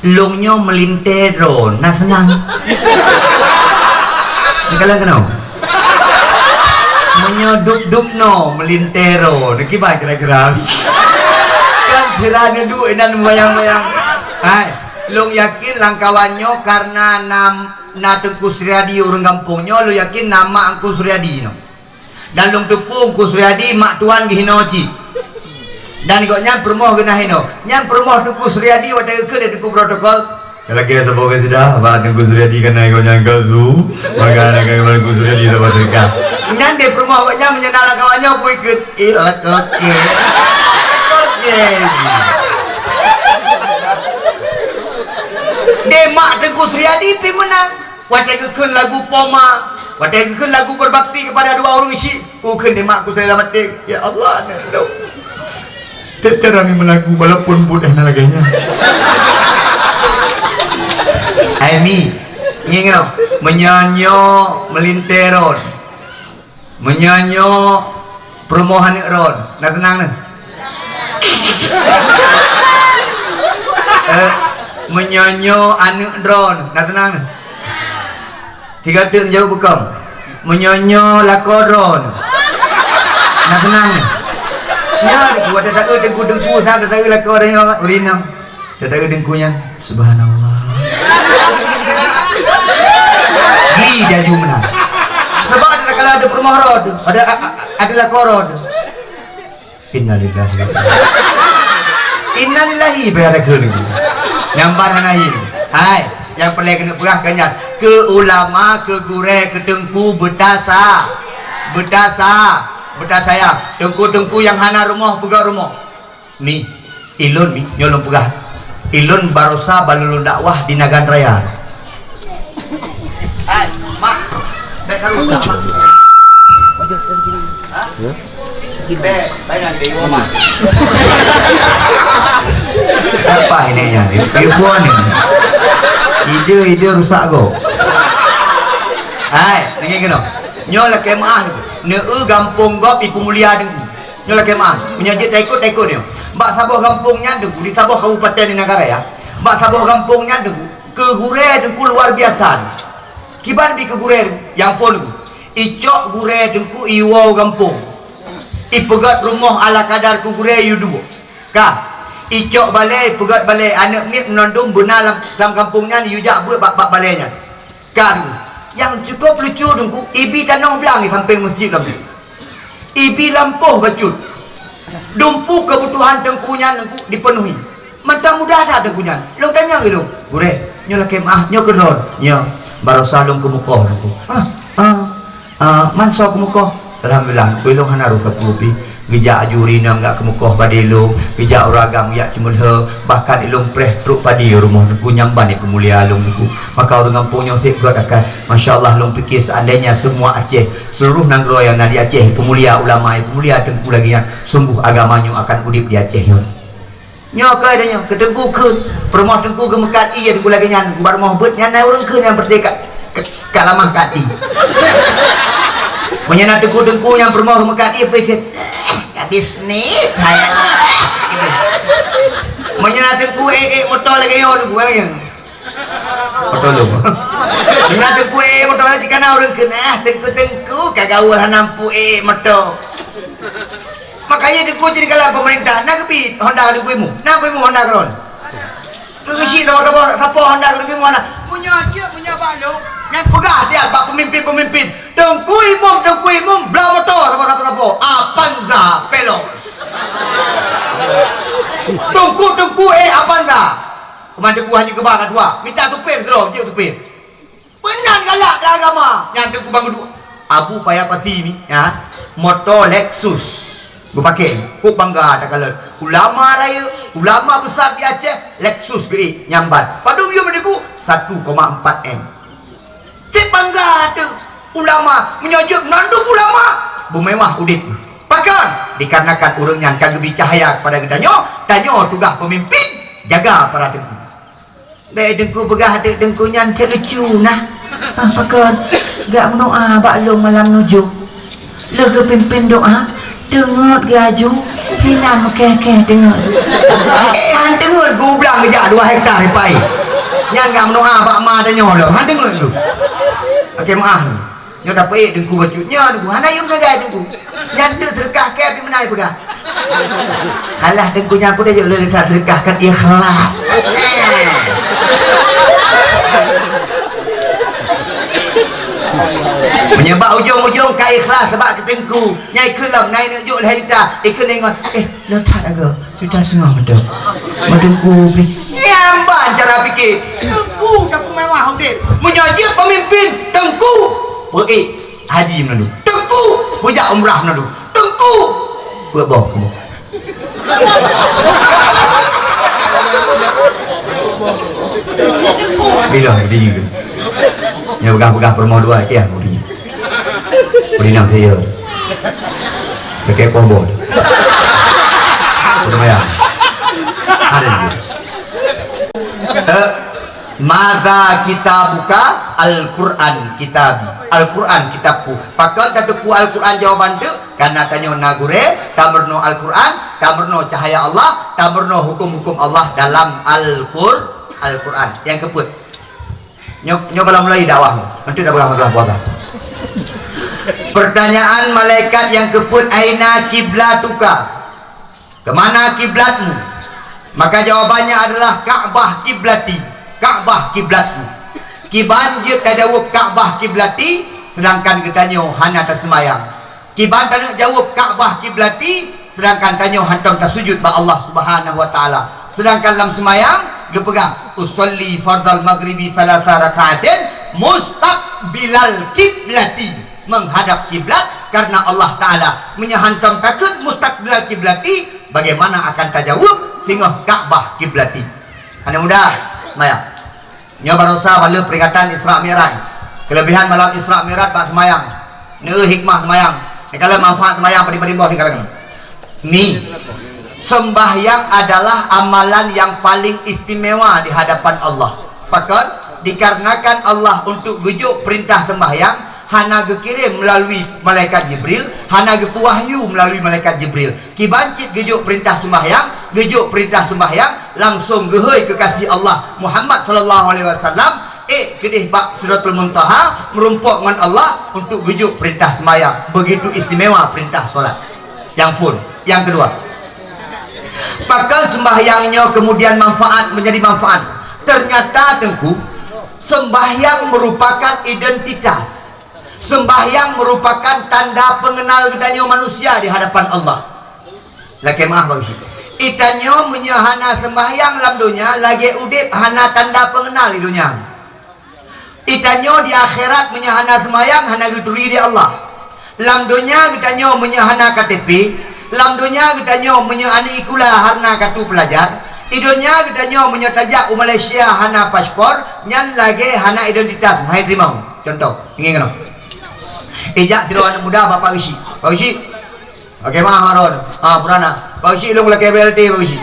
lôn nyoe meulintée droe na seunang. Neukalon keunoe. Meunyoe duek-duek noe meulintée droe, neukiban kira-kira. Kan kira neuduek inan bayang-bayang. Hai, lôn yakin lam kawan nyoe karena nam Na Teungku Suryadi ureuëng gampông nyoe, lôn yakin na mak Teungku Suryadi nyoe. Dan lôn teupeu Teungku Suryadi mak tuan geuhinoe cit. Dan gobnyan peurumoh geuh na hinoe. Nyan peurumoh Teungku Suryadi watée geukheun lé Teungku protokol. Lagée saboh geuh sidah, bak Teungku Suryadi kana gobnyan ka zu, maka na ka Teungku Suryadi saboh teuka. Nyan deh peurumoh gobnyan meunyoe na lam kawan nyoe pui keut. Eh, oke. Oke. Deh mak Teungku Suryadi pi meunang. Watée geukheun lagu Poma, watée geukheun lagu berbakti kepada dua ureuëng syik, kukheun nibak ku seulama maté, "Ya Allah, aneuk lôn." Tiep cara ngieng meulagu walaupun buet hana lagée nyan. Hai Mi, ngieng nyoe, meunyoe nyoe meulintée rot, meunyoe nyoe peurumoh aneuk droen, na teunang neuh? Eh, meunyoe nyoe aneuk droen, na teunang neuh? Tiga teuk jaweueb bukon. Meunyoe nyoe lakoe droen, na teunang neuh? Nyoe, watée taeu teungku-teungku, sa taeu lakoe droen, ureuëng inong. Teudeungoe deungku nyan, "Subhanallah." Gli laju meunan. Sabab ada kala ada peurumoh rot, ada, a-, a-, ada lakoe rot. Innalillahi. Innalillahi, bayar keu ni. Nyambar hana hin. Hai, nyang peureulée keuneuk peugah keu nyan. Keu ulama, keu gurée, keu teungku, beutasa. Beutasa. Beutasa ya. Teungku-teungku nyang hana rumoh, peugah rumoh. Mi, ilôn mi, nyoe lôn peugah. Ilôn barosa ban lôn dakwah di Nagan Raya. Hai, mak, bèk karu peugah, mak. Hah? Bèk, bèk nyan di rumah. Apa ini nyan? Ibu ni. Ide-ide rusak go. Hai, dengar keunoe. Nyoe lakée meu'ah, neu gampông gob ipeumulia deungku. Nyoe lakée meu'ah, meunyoe jeuet taikot, taikot nyoe. Bak saboh gampông nyan teungku, di saboh kabupaten di Nagan Raya, bak saboh gampông nyan teungku, keu gurée teungku luar biasa. Kiban bi keu gurée nyang phon teungku. Icok gurée teungku iwoe gampông. Ipeugét rumoh ala kadar keu gurée yue duek. Ka. Icok balée, ipeugét balée, aneuk miet meunandum beuna lam, lam gampông nyan yue jak beuet bak, bak balée nyan. Ka teungku. Nyang cukup lucu teungku, ibi tanoh blang di sampéng meuseujid lom. Ibi lampôh bacut. Dumpeue keubutuhan teungku nyan teungku dipeunuhi. Mantong mudah that teungku nyan. Lôn tanyong ilôn, "Gurée, nyoe lakée meu'ah, nyoe keu droen?" "Nyoe, barosa lôn keumukoh teungku." "Ah, ah, ah, man soe keumukoh?" "Alhamdulillah, teungku ilôn hana roh sapeue pih." Geujak aju ureueng inong geujak keumukoh padé lôn, geujak ureueng agam geujak ceumeulhö, bahkan ilôn preh trok padé rumoh teungku nyang ban ipeumulia lôn teungku. Maka ureueng gampông nyoe seb gét akai. Masya Allah, lôn piké seandainya semua Aceh, seluruh nanggroe nyang na di Aceh ipeumulia ulama, ipeumulia teungku lagée nyan, sungguh agama nyoe akan udeb di Aceh nyoe. Nyoe keuh ada nyoe, keu teungku kheun, peurumoh teungku geumeukat ié teungku lagée nyan, bak rumoh beuet nyan na ureueng kheun nyang peureulée ka, ka, ka lamah ka até. Meunyoe na teungku-teungku nyang peurumoh geumeukat ié, peue kheun, "Eh, ka bisnis hai Allah." Meunyoe na teungku ék-ék moto lagée nyoe teungku lagée nyan. Moto lôn. Meunyoe na teungku ék-ék moto lagée kana ureueng kheun, "Ah, teungku-teungku ka gaul hana mampu ék moto." Makanya teungku cit dalam pemerintah, na geubit Honda keu teungku imum. Na teungku imum Honda keudroe. Keu geuchik saboh-saboh, sapo Honda keu teungku imum na. Meunyoe jeuet, meunyoe bak lôn, nyang peugah siat bak pemimpin-pemimpin. Teungku imum, teungku imum, bloe moto sapo-sapo, sapo. Avanza Veloz. Teungku, teungku, eh, Avanza. Keuman teungku hana geuba ka tuha. Mita tupéh sidroe, jeuet tupéh. Meunan galak dah agama. Nyan teungku bangun dua. Abu payah pati ni, ya. Moto Lexus. Beupakè, kok bangga takalon. Ulama rayeuk, ulama besar di Aceh, Lexus geuék nyang ban. Padum yum Teungku? Satu koma empat M. Cit bangga teuh ulama, meunyoe jeuet mandum ulama, beumewah udép. Pakon? Dikarenakan ureuëng nyan ka geubri cahya kepada geutanyoe, tanyoe tugaih peumimpin, jaga para teungku. Bèk teungku peugah teuk teungku nyan keu lucu nah. Ah, pakon? Gak meudoa bak lôn malam nujum. Lheueh geupimpén doa, teungeut geuaju, hinan meukéh-kéh teungeut. Eh, han teungeut geublang geujak dua hektar ipai. Nyan gak meudoa bak ma tanyoe lom, han teungeut geuh. Oke, meu'ah. Nyoe dapeuék teungku bacut. Nyoe teungku, hana yum sagai teungku. Nyan teuk seudeukah kèe pih meunan peugah. Alah teungku nyan pun jeuet lôn that seudeukah kan ikhlas. Meunyoe bak ujong-ujong ka ikhlas sabak keu teungku, nyai keu lom nai neuk jok lhèe juta, ikeu ingat, eh, lôn that agoe, juta seungoh mantong. Meudengku pih. Nyang ban cara pikir, teungku tapeumewah udép. Meunyoe jeuet peumimpin, teungku peuék haji meunadu. Teungku peujak umrah meunadu. Teungku peuboh kamoe. Bila berdiri tu? Yang pegang-pegang perumoh dua, kian berdiri. Berdiri nak saya. Dekat pohon. Udah mayang. Ada lagi. Eh, "Madza kitabuka?" "Al-Qur'an kitabi." Al-Qur'an kitabku. Pakon tateupeue Al-Qur'an jawaban teuk? Karena tanyoe na gurèe, tameurunoe Al-Qur'an, tameurunoe cahya Allah, tameurunoe huköm-huköm Allah dalam Al-Qur-, Al-Qur'an. Nyang keupeuet. Nyoe, nyoe goh lom mulai dakwah. Nanti dah pegang masalah puasa. Pertanyaan malaikat nyang keupeuet, "Aina kiblatuka?" Kemana kiblatmu? Maka jawabannya adalah Ka'bah kiblati, Ka'bah kiblatku. Kiban jeuet tajaweueb Ka'bah kiblati, sedangkan geutanyoe hana taseumayang. Kiban taneuk jaweueb Ka'bah kiblati, sedangkan tanyoe hantom tasujud bak Allah Subhanahu wa Taala. Sedangkan lam seumayang geupeugah, "Usolli fardal maghribi thalatha raka'atin mustaqbilal kiblati." Menghadap kiblat karena Allah Taala. Meunyoe hantom takheun mustaqbilal kiblati, bagaimana akan tajaweueb singoh Ka'bah kiblati? Aneuk muda, maya. Nyoe barosa baleue peringatan Isra Mi'raj. Kelebihan malam Isra Mi'raj bak seumayang. Neu hikmah seumayang. Neu kala manfaat seumayang padum-padum boh neu kala. Mi, sembahyang adalah amalan yang paling istimewa di hadapan Allah. Pakon? Dikarenakan Allah untuk geujok perintah sembahyang hana geukirém melalui malaikat Jibril, hana geupeuwahyu melalui malaikat Jibril. Kiban cit geujok perintah sembahyang, geujok perintah sembahyang langsung geuhôi keukasih Allah Muhammad sallallahu alaihi wasallam, ék keudeh bak Sidratul Muntaha, meurumpok ngon Allah untuk geujok perintah sembahyang. Begitu istimewa perintah solat. Nyang phôn. Nyang keudua, pakon sembahyang nyoe kemudian manfaat menjadi manfaat? Ternyata, Teungku, sembahyang merupakan identitas. Sembahyang merupakan tanda pengenal geutanyoe manusia di hadapan Allah. Lakèe meu'ah bagi. Geutanyoe meunyoe hana sembahyang lam donya, lagèe udép hana tanda pengenal di donya. Geutanyoe di akhirat meunyoe hana seumayang, hana geuturi di Allah. Lam donya geutanyoe meunyoe hana K T P, lam donya geutanyoe meunyoe aneuk sikula hana kartu pelajar, di donya geutanyoe meunyoe tajak u Malaysia hana paspor, nyan lagèe hana identitas, meuhai teurimong. Contoh, ingat keunoe. Ijak sidroe aneuk muda bak Pak Geuchik. Pak Geuchik, Oke, mah, Harun. Ah, Purana. Pak Geuchik, ilôn lakèe B L T, Pak Geuchik.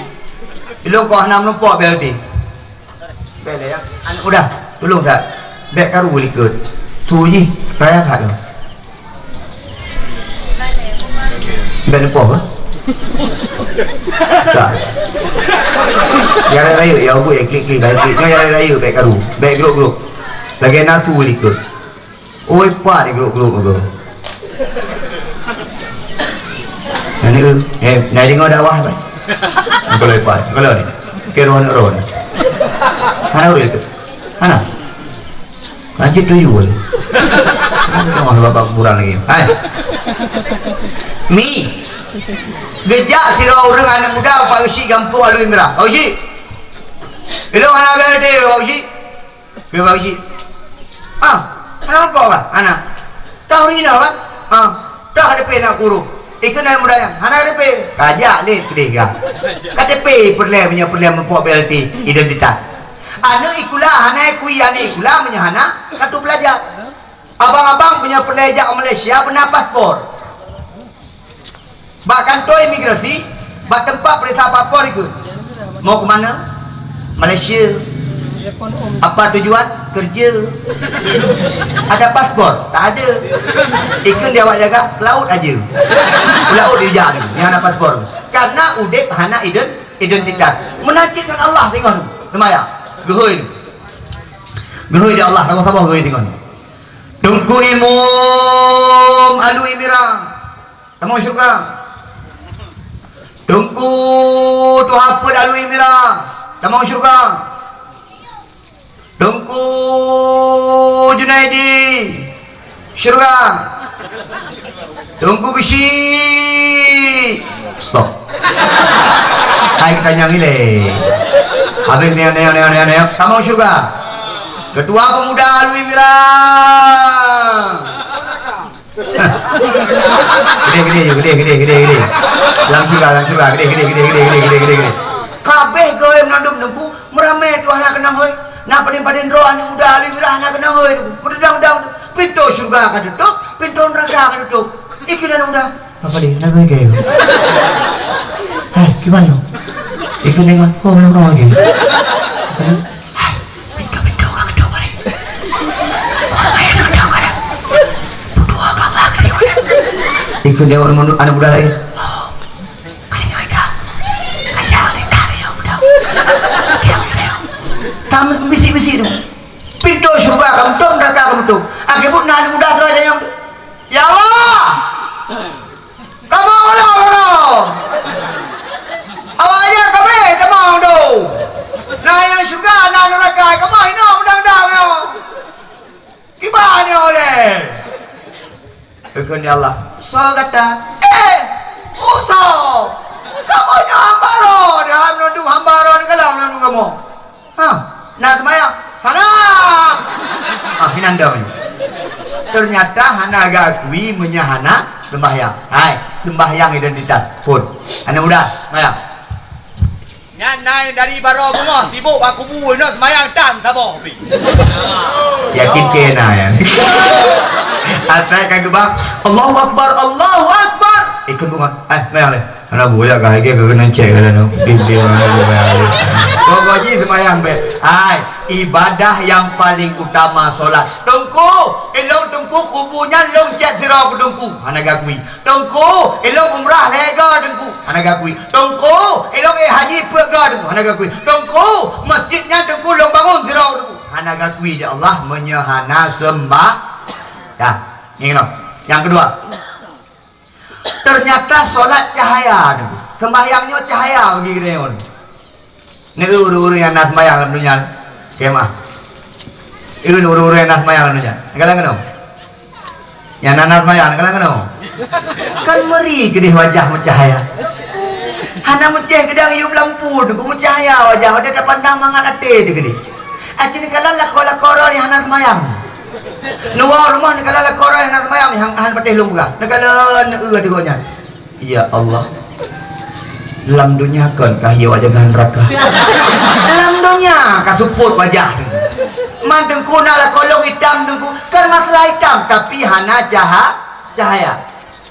Ilôn kok hana meunumpok B L T. Bèk lé, ya. Aneuk muda, tulông that. Bèk karu likot. Su jih, raya that keuh. Bèk neupoh, eh? Tak. Ya, raya-raya, ya, bu, ya, klik-klik, baik klik. Ya, raya-raya, bèk karu. Bèk grup-grup. Lagèe na su likot. Oi, pat di grup-grup aku. Nani, eh, nai deungoe dakwah, Pak? Kalau, Pak, kalau ni. Ke roh aneuk roh ni. Hana ureueng tu. Hana. Lanjut tu, Yul. Hana deungoe bak kuburan lagi. Hai. Mi. Geujak sidroe ureueng aneuk muda, Pak Geuchik, gampông Alui Mirah. Pak Geuchik. Ilôn hana B L T, Pak Geuchik. Keu Pak Geuchik. Ah, hana meupo kah? Hana. Toh ri inoe kan? Ah, toh adak pih na kurôh. Ikheun aneuk muda nyan, hana K T P. Ka jak lé keudeh ka. K T P peureulèe, meunyoe peureulèe mupok B L T identitas. Aneuk sikula hana kui aneuk sikula meunyoe hana kartu pelajar. Abang-abang meunyoe peureulèe jak u Malaysia beuna paspor. Bak kantô imigrasi, bak teumpat peuriksa paspor ikheun. Mau ke mana? Malaysia. Apa tujuan? Kerja. Ada paspor? Tak ada. Ikheun di awak jaga, ke laut aja. Ke laut dijak ni, nyang hana paspor. Karena udép hana ident-, identitas. Meunan cit ngon Allah singoh. Seumayang. Geuhôi ni. Geuhôi di Allah, saboh-saboh geuhôi singoh. Teungku Imum Alui Mira. Tamong syurga. Teungku Tuha Peuet Alui Mira, tamong syurga. Teungku Junaidi, syurga. Teungku Geusi, stop. Hai, kita nyang ilée. Habéh nyoe, nyoe, nyoe, nyoe, nyoe, tamong syurga. Ketua Pemuda Alui Mira. Gede, gede, gede, gede, gede, gede. Lam syurga, lam syurga, gede, gede, gede. Kabeh gawai meunandum Teungku, meuramé tuah na keunong hôi. Na padin-padin droe aneuk muda Alui Mira na keunong hôi Teungku. Meudedang-dang, pintoe syurga ka tutup, pintoe neuraka ka tutup. Ikheun aneuk muda, "Apa dia? Na keuhai keu?" "Hai, kiban nyoe?" Ikheun dengan, "Oh, belum roh lagi." Ikheun, "Hai, pintoe-pintoe ka geutôp balik. Orang lain ka geutôp balik. Berdua ka bak dia." Ikheun dia orang aneuk muda lain. "Oh, kali ngai ka. Kaya ni ka dia muda. Dia muda." Tamu bisik-bisik tu. Pintoe syurga ka meutup, neuraka ka meutup. Akhé buet na aneuk muda tu ada yang, "Ya Allah! Kamoe ulang uroe! Awak nyan kabeh tamong dum! Na nyang syeuruga, na neuraka, kamoe hinoe meudang-dang nyoe! Kiban nyoe ulée!" Geukheun lé Allah, "Soe gata?" "Eh! Soe? Kamoe nyoe hamba droe, deuh hamba droe, hamba droe neukalon kamoe." "Ha, na seumayang?" "Hana!" Ah, hinan dong. Ternyata hana geuakui meunyoe hana sembahyang. Hai, sembahyang identitas. Phôn. Aneuk muda, seumayang. Nyan na dari baroe beungoh sibuk bak kubu, nyoe seumayang tam saboh pih. Yakin keu na nyan. Asai ka geubang, "Allahu Akbar, Allahu Akbar." Ikheun beungoh. Eh, seumayang lé. Alah, buya ka, ka keuneuk cek ka lalu. Bim, bim, bim, bim, bim. Pokok jih seumayang bèk. Hai, ibadah nyang paling utama solat. "Teungku, ilôn Teungku kubu nyan lôn cek sidroe keu Teungku." Hana geuakui. "Teungku, ilôn umrah lhèe go Teungku." Hana geuakui. "Teungku, ilôn ék haji peuet go Teungku." Hana geuakui. "Teungku, masjid nyan Teungku lôn bangun sidroe Teungku." Hana geuakui di Allah meunyoe hana seumbah-, ya, nyang keudua. Nyang keudua. Ternyata solat cahaya tu. Sembahyang nyoe cahaya bagi geutanyoe. Neu ureueng-ureueng nyang na sembahyang lam donya, kemah. Ureueng-ureueng nyang na sembahyang lam donya. Neukalon keunoe. Nyang na, na sembahyang, neukalon keunoe. Kan meuri keudeh wajah meucahaya. Hana meucéh geudang yub lampu, Teungku, meucahaya wajah, watèe tapandang mangat até teuh keudeh. Aci neukalon lakoe-lakoe droe nyang hana sembahyang. Neuwoe rumoh neukalon lakoe droe nyang hana sembahyang, han, han patéh lôn peugah. Neukalon, neueu teuk nyan. Ya Allah. Lam donya kon ka hiyoe jaga neuraka. Lam donya ka seupôt wajah. Man Teungku na lakoe lôn itam Teungku, kon masalah itam, tapi hana caha-, cahaya.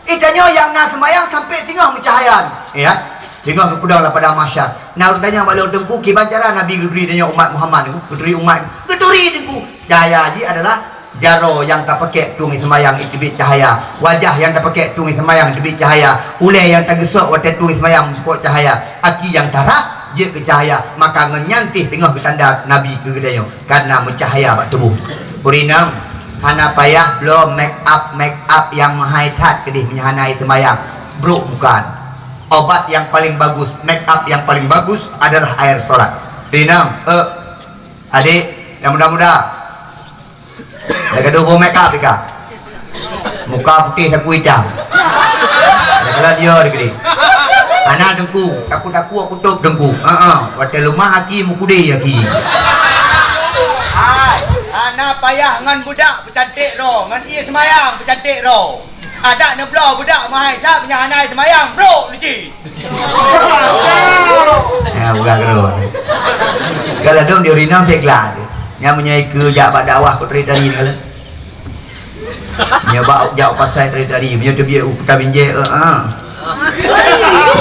Geutanyoe nyang na seumayang sampoe singoh meucahaya. Ya. Singoh geupeudong lam padang mahsyar. Na ureueng tanyong bak lôn, "Teungku, kiban cara Nabi geuturi tanyoe umat Muhammad Teungku, geuturi umat, geuturi Teungku?" Cahaya jih adalah jaroe nyang tapakék tueng seumayang jiteubiet cahaya, wajah nyang tapakék tueng seumayang jiteubiet cahaya, ulèe nyang tageusok watèe tueng seumayang jipok cahaya, aki nyang tarah jeuet keu cahaya, maka ngon nyan pih teungoh geutanda Nabi keu geutanyoe. Karena meucahya bak tuboh. Ureueng inong, hana payah bloe make up, make up nyang meuhai that keudeh meunyoe hana seumayang. Brok bukan. Obat yang paling bagus, make up yang paling bagus adalah air salat. Ureueng inong, eh, adek, nyang muda-muda. Lagèe dua boh make up ika. Muka putih, takue itam. Ada kala dia di keudeh. Hana Teungku, takue-takue aku top Teungku. Ha ah, watèe leumah aki, meukude aki. Hai, hana payah ngon budak peucantik droe, ngon ie seumayang peucantik droe. Adak neubloe budak meuhai that meunyo hana seumayang, brok luci. Ya, bukan gerun. Kalau dong di Urinong teuglak tu. Nyang meunyo ikeu jak bak dakwah keu tari-tari kalau. Nyoe bak jak pasai tari-tari, meunyo teubiet u Kuta Binjai, eh, ah.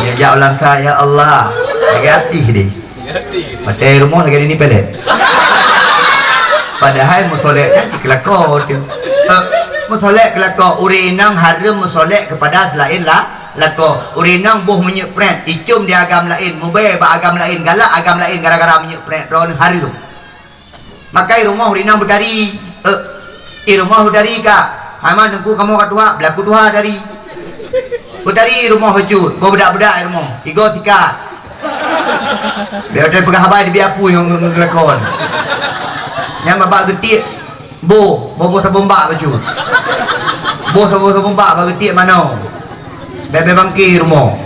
Nyoe jak u Langka, ya Allah. Lagèe atih deh. Watèe rumoh lagèe nini pelet. Padahai musolek nyan cit keulako tu. Eh, musolek keulako, ureueng inong hareuem musolek keupada seulaén la-, lakoe. Ureueng inong boh minyeuk pret, icôm di agam laén, mubèe bak agam laén, galak agam laén gara-gara minyeuk pret, droeneuh hareuem. Makai rumoh ureueng inong beutari. Eh, i rumoh beutari ka. Hai man teungku kamoe ka tuha, beulaku tuha dari. Beutari rumoh bacut, boh beudak-beudak i rumoh. Tiga sikat. Bèk watèe peugah haba dibi apui ngon, ngon, ngon lakon. Nyang babah geutiek, boh, boh, boh sabong bak bacut. Boh sabong, sabong bak bak geutiek mano. Bèk, bèk bangke rumoh.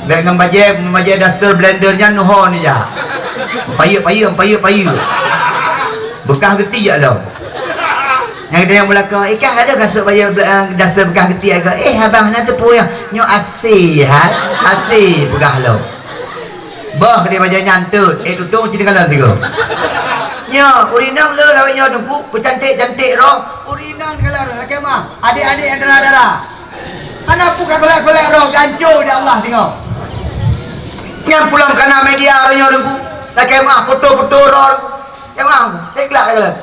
Bèk ngon bajèe, bajèe daster blender nyan neuho neujak. Payeuet, payeuet, payeuet, payeuet. Beukah geutiek lom. Nyang geutanyoe meulakon, "Eh, kah ada kasut bajèe bl-, eh, daster beukah geutiek?" "Eh, abang, hana teupeu nyoe, nyoe A C, hai. A C," peugah lom. Bah di bajèe nyan teut, eh, tutong cit kalon tiga. Nyoe, ureueng inong le lawét nyoe teungku, peucantik-cantik roh. Ureueng inong kalon roh, lakèe meuah. Adik-adik nyang dara-dara. Hana peue ka golek-golek roh, ganco di Allah singoh. Nyang pulang kana media roh nyoe teungku. Lakèe meuah foto-foto roh. Nyang meuah, eh, glak kalon.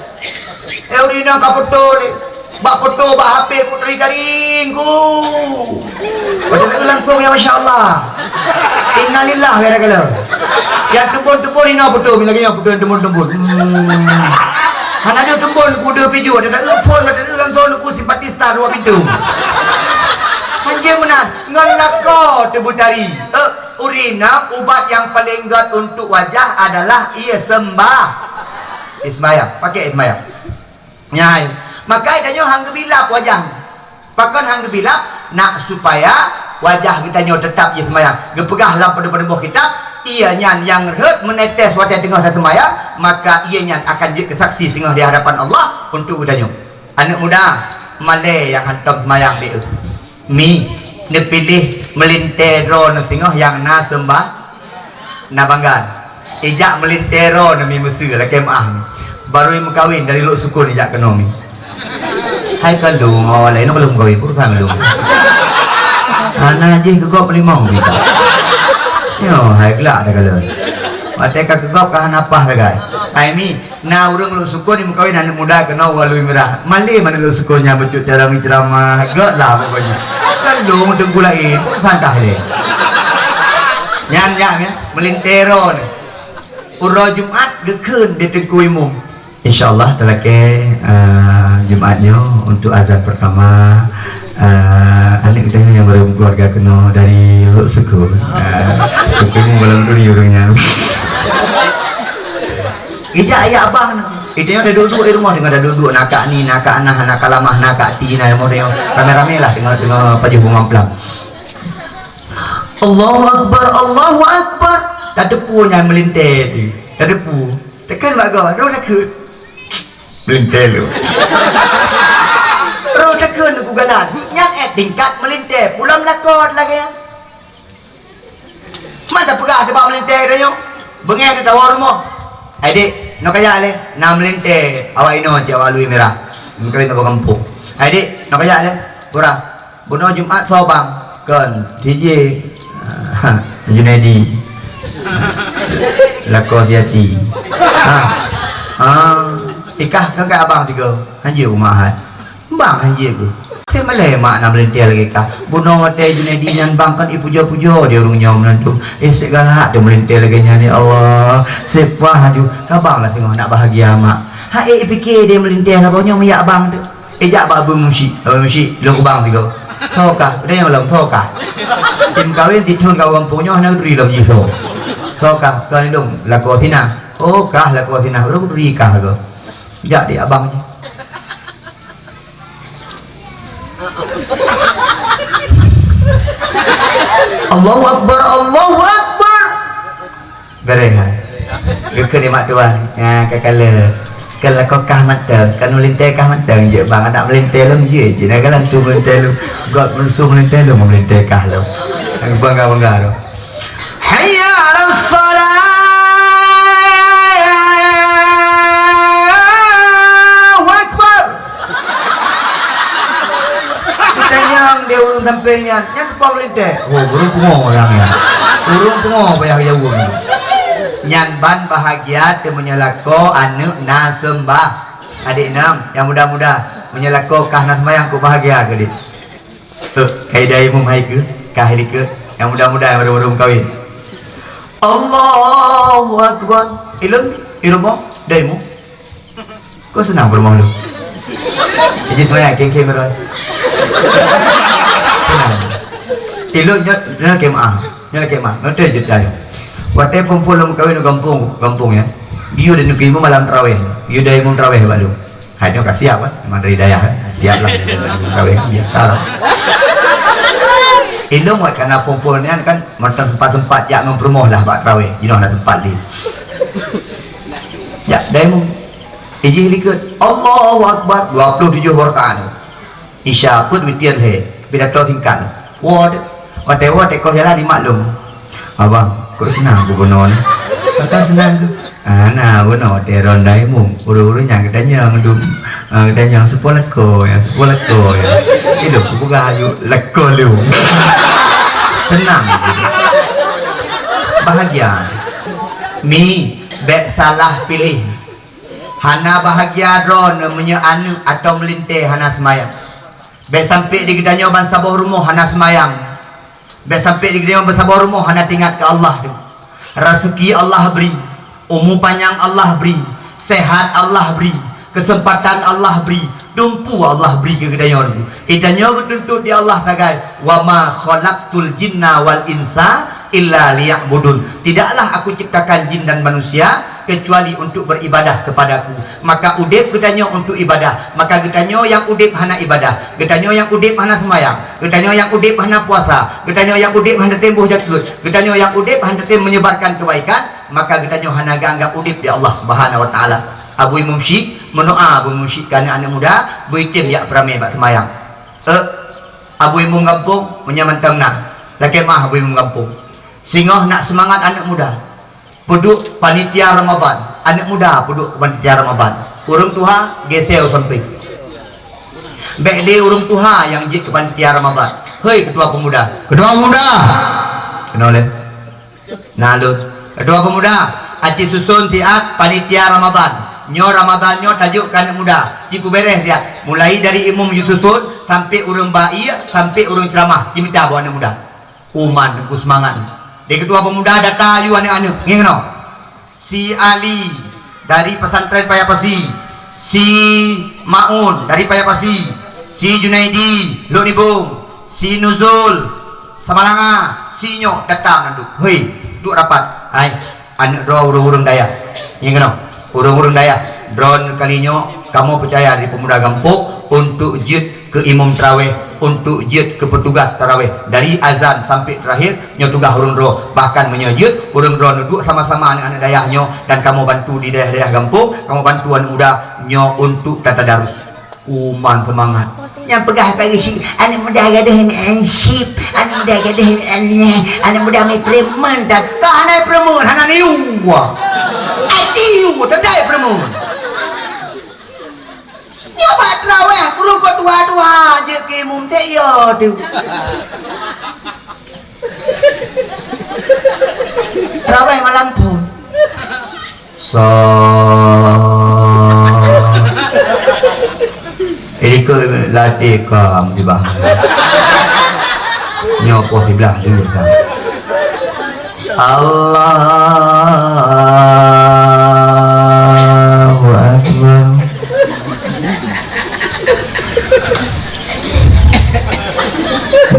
Eh, ureueng inong ka foto lé. Bak foto, bak H P ku teuring-teuring ku. Watèe na langsung, ya masya Allah. Innalillah, ya ragallah. Nyang teumbon-teumbon inoe foto, bila lagèe nyoe foto nyang teumbon-teumbon. Hmm. Hana ada teumbon ku deuh pijôh, ada tak phôn, ada langsung ku simpati star dua pintu. Hanjeuet meunan, ngon lakoe teubeutari. Eh, ureueng inong ubat nyang paleng gèt untuk wajah adalah ie sembah. Ie seumayang, pakai ie seumayang. Nyan, maka geutanyoe han geubilap wajah. Pakon han geubilap? Nak supaya wajah geutanyoe teutap ie seumayang. Geupeugah lam padum-padum boh kitab, ie nyan nyang rhot meunetes watèe teungoh taseumayang, maka ie nyan akan jeuet keu saksi singoh di hadapan Allah untuk geutanyoe. Aneuk muda, malèe nyang hantom seumayang deh. Mi, neupiléh meulintèe droeneuh singoh nyang na seumbah, na banggan. Ijak meulintèe droeneuh mi meuseu lakèe meuah mi. Barô meukawen dari Lhoksukon ijak keunoe mi. Hai ka lôn, awak laén ka lôn meukawen, peue urusan lôn. Hana jih keu gob limong mi ka. Nyoe hai glak dah kalon. Watèe ka keu gob ka hana paih sagai. Hai mi, Na ureueng Lhoksukon nyang meukawen aneuk muda keunoe u Alue Mirah. Malèe aneuk Lhoksukon nyan bacut cara meuceuramah, gèt lah pokoknya. Kan lôn teungku laén, pun sangkah lé. Nyan, nyan, ya, meulintèe droeneuh. Uroe Jumat geukheun di Teungku Imum. Insya Allah talakèe, eh, Jumat nyoe untuk azan pertama, eh, aneuk geutanyoe nyang baru meukeuluwarga keunoe dari Lhoksukon. Eh, Teungku Imum golom duri ureueng nyan. Ijak ayah abang. Itu nyoe taduek-duek di rumoh, teuka taduek-duek, na Kak Ni, na Kak Nah, na Kak Lamah, na Kak Ti, na rumoh nyoe. Ramé-ramé lah teungoh, teungoh pajoh bunga pelang. Allahu Akbar, Allahu Akbar. Tateupeue nyan meulintèe tu. Tateupeue. Tekan bak gob, roh takheun. Meulintèe lu. Roh takheun ku galan. Nyan eh tingkat meulintèe. Pulang lakot lagèe nyan. Man tapeugah teuh bak meulintèe geutanyoe. Beungèh teuh tawoe rumoh. "Hai dek, noe kajak lé, na meulintèe awak inoe cit awak Alue Mirah. Meukawen saboh gampông. Hai dek, noe kajak lé, pura. Bunoe Jumat soe bang?" "Kon, T J, Junaidi, lakoe Tiati." "Ha. Ah, ikah kan keu abang tiga. Hanjeuet umat hai." "Bang hanjeuet keuh." "Teuh malèe mak na meulintèe lagèe kah. Bunoe watèe Junaidi nyan bang kan ipujoe-pujoe di ureueng nyoe meunan tu. Eh, sép galak teuh meulintèe lagèe nyan, ya Allah. Sép paih aju. Ka bang lah teungoh nak bahagia mak. Ha eh, ipike di meulintèe saboh nyoe meuyak bang tu. Eh, jak bak Abu Musyik. Abu Musyik, lôn ubang tiga." "Soe kah?" "Udah nyang lom, soe kah?" Tim kawen tithon ka gampông nyoe hana geuturi lom jih soe. "Soe kah?" "Kon lôn, lakoe Sina." "Oh, kah lakoe Sina. Udah geuturi kah ke?" Jak di abang jih. Allahu Akbar, Allahu Akbar. Beres, ha. Geukheun nikmat Tuhan. Ha, ka kala. Kan lakoe kah mantong, kan meulintèe kah mantong, jeuet bang adak meulintèe lom jeuet, jeuet na kan langsung meulintèe lom. Göt langsung meulintèe lom, meulintèe kah lom. Bangga-bangga tu. Hayya 'alas shalah. Allahu Akbar. Geutanyong di ureueng sampéng nyan, nyan teupeu meulintèe. Oh, ureueng pungo nyang nyan. Ureueng pungo payah jaweueb. Nyan ban bahagia teuh meunyoe lakoe aneuk na seumbah. Adék nam, nyang muda-muda, meunyoe lakoe kah na seumayang, kok bahagia keu adék. Eh, kaidah imum hai keu, kah hai likot, nyang muda-muda nyang baru-baru meukawen. Allahu Akbar. Ilôn, i rumoh, dai imum. Kok seunang peurumoh lôn? Ijin maya kéng-kéng baroe. Seunang. Ilôn nyoe, nyoe lakèe meu'ah. Nyoe lakèe meu'ah. Nyoe teuh jeuet tanyoe. Watèe phôn-phôn lôn meukawen u gampông, gampông nyan. Geuyue dan geuyue malam taraweh. Geuyue dai imum taraweh bak lôn. Hai nyoe ka siap kan? Memang dari dayah kan? Siap lah. Taraweh biasa lah. Ilôn wat kana phôn-phôn nyan kan mantong teumpat-teumpat jak ngon peurumoh lah bak taraweh. Jinoe na teumpat lé. Jak dai imum. Ijih likot, Allahu Akbar, dua puluh tujoh rakaat. Isya peuet witir lhèe, pidato singkat. Woe, watèe woe teuk jalan dimaklum. Abang, kok seunang keu bunoe ni? Pakon seunang keu? Hana bunoe teuk ron dai imum, ureueng-ureueng nyang geutanyong dum, ah, geutanyong seupôt lakoe, seupôt lakoe. Ilôn kupeugah aju lakoe lôn. Seunang. Bahagia. Mi, bèk salah piléh. Hana bahagia droeneuh meunyoe aneuk atau meulintèe hana seumayang. Bèk sampai di geutanyoe bansaboh rumoh hana seumayang. Bèk sampai di geutanyoe bansaboh rumoh hana teuingat keu Allah. Raseuki Allah bri, umu panyang Allah bri, sehat Allah bri, keuseumpatan Allah bri, dumpeue Allah bri keu geutanyoe. Geutanyoe geutuntot di Allah sagai, "Wa ma khalaqtul jinna wal insa illa liya'budun." Tidaklah Aku ciptakan jin dan manusia kecuali untuk beribadah kepada-Ku. Maka udép geutanyoe untuk ibadah. Maka geutanyoe nyang udép hana ibadah, geutanyoe nyang udép hana seumayang, geutanyoe nyang udép hana puasa, geutanyoe nyang udép hana tem boh jakeuet, geutanyoe nyang udép hana tem menyebarkan kebaikan, maka geutanyoe hana geuanggap udép di Allah Subhanahu wa Taala. Abu Imum Syik meudoa, Abu Imum Syik keu aneuk-aneuk muda, beuitem jak peuramé bak seumayang. Eh, Abu Imum gampông, meunyoe mantong na, lakèe meu'ah Abu Imum gampông. Singoh nak seumangat aneuk muda, peuduek panitia Ramadan, aneuk muda peuduek keu panitia Ramadan. Ureueng tuha geusée u sampéng. Bèk lé ureueng tuha nyang jeuet keu panitia Ramadan. Hei, keutua peumuda. Keutua peumuda. Keunoe lé. Na lôn. Keutua peumuda, aci suson siat panitia Ramadan. Nyoe Ramadan nyoe tajok keu aneuk muda. Ci peubéréh siat. Mulai dari imum jisuson, sampai ureueng ba ié, sampai ureueng ceuramah. Ci mita boh aneuk muda. Uman, teungku seumangat. Di keutua peumuda data aju aneuk-aneuk. Ngieng keunoe. Si Ali dari pesantren Paya Pasi, si Maun dari Paya Pasi, si Junaidi, Lhokseumawe, si Nuzul, Samalanga, si nyoe data mandum. Hei, duek rapat. Hai, aneuk droe ureueng-ureueng dayah. Ngieng keunoe. Ureueng-ureueng dayah, droeneuh kali nyoe kamoe peucaya di peumuda gampông untuk jeuet keu imum taraweh, untuk jeuet keu peutugas taraweh. Dari azan sampai terakhir, nyoe tugaih ureueng droe. Bahkan meunyoe jeuet, ureueng droeneuh duek sama-sama aneuk-aneuk dayah nyoe dan kamoe bantu di dayah-dayah gampông, kamoe bantu aneuk muda nyoe untuk tatadarus. Uman seumangat. Nyang peugah pagi si aneuk muda gadôh meu'en chip, aneuk muda gadôh meu'en nyeh, aneuk muda meu'en preman dan ka hana preman, hana niu. Aci, teutai preman. Nyoe bak traweh, ureueng kok tuha-tuha jeuet keu imum, teuh yo teuh. Traweh malam phôn. Sa. Ini ke latih kam di bah. Nyoe poh siblah dulu kan. Allahu Akbar.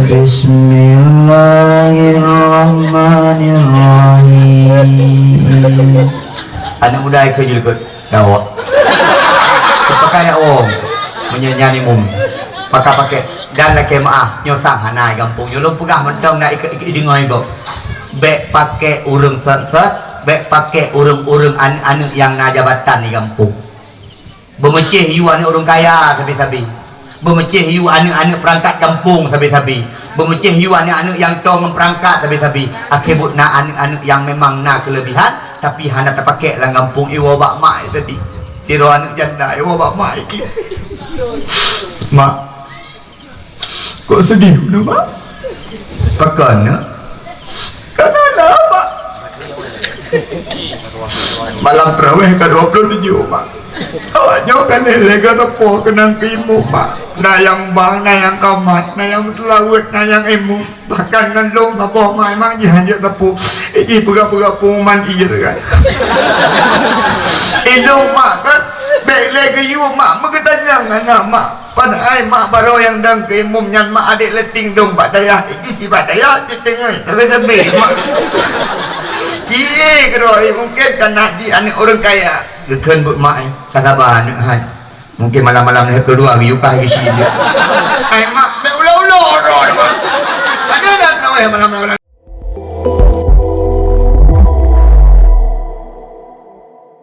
Bismillahirrahmanirrahim. Aneuk muda ikeu jeuet likot. Dawak. Pakai awong. Meunyoe nyan imum. Pakai-pakai. Dan lakée meu'ah. Nyoe sang hana di gampông. Nyoe lôn peugah mantong na ikeu-ikeu deungoe gob. Bék pakai ureueng sot-sot. Bék pakai ureueng-ureueng an-, aneuk nyang na jabatan di gampông. Beumeucéh yue aneuëk ureuëng kaya sabe-sabe. Beumeucéh yue aneuëk-aneuëk peurangkat gampông sabe-sabe. Beumeucéh yue aneuëk-aneuëk nyang toe ngon peurangkat sabe-sabe. Akhé buet na aneuëk-aneuëk nyang memang na keuleubihan, tapi hana tapakék lam gampông, iwoe bak mak sabe. Sidroe aneuëk janda iwoe bak mak iklik. Mak, kok seudeh ulôn, Mak? Pakon, Nak? Ka na, Mak. Malam tarawih ka dua puluh tujuh, Mak. Awak nyoe ka lheueh lé gata po keunong keu imum, Mak. Na nyang bang, na nyang kamat, na nyang meuteulaweuet, na nyang imum. Bahkan ngon lôn saboh, Mak, memang jih hanjeuet teupeu. Jih peugah-peugah pengumuman ie teukai. Ilôn, Mak, kan? Bèk lé geuyue, Mak, meugeutanyong aneuk, Mak. Padahai mak baroe nyang dong keu imum nyan, mak adék leuting dong bak dayah, iji bak dayah, cit teungoh, sabe-sabe mak. Cie keudroe, mungken ka na jih aneuëk ureuëng kaya. Geukheun buet mak, eh, ka saba aneuëk hai. Mungken malam-malam lhèe ploh dua geuyue kah geusi jih. Hai mak, bèk ulo-ulo droe mak. Ada dah traweh malam-malam.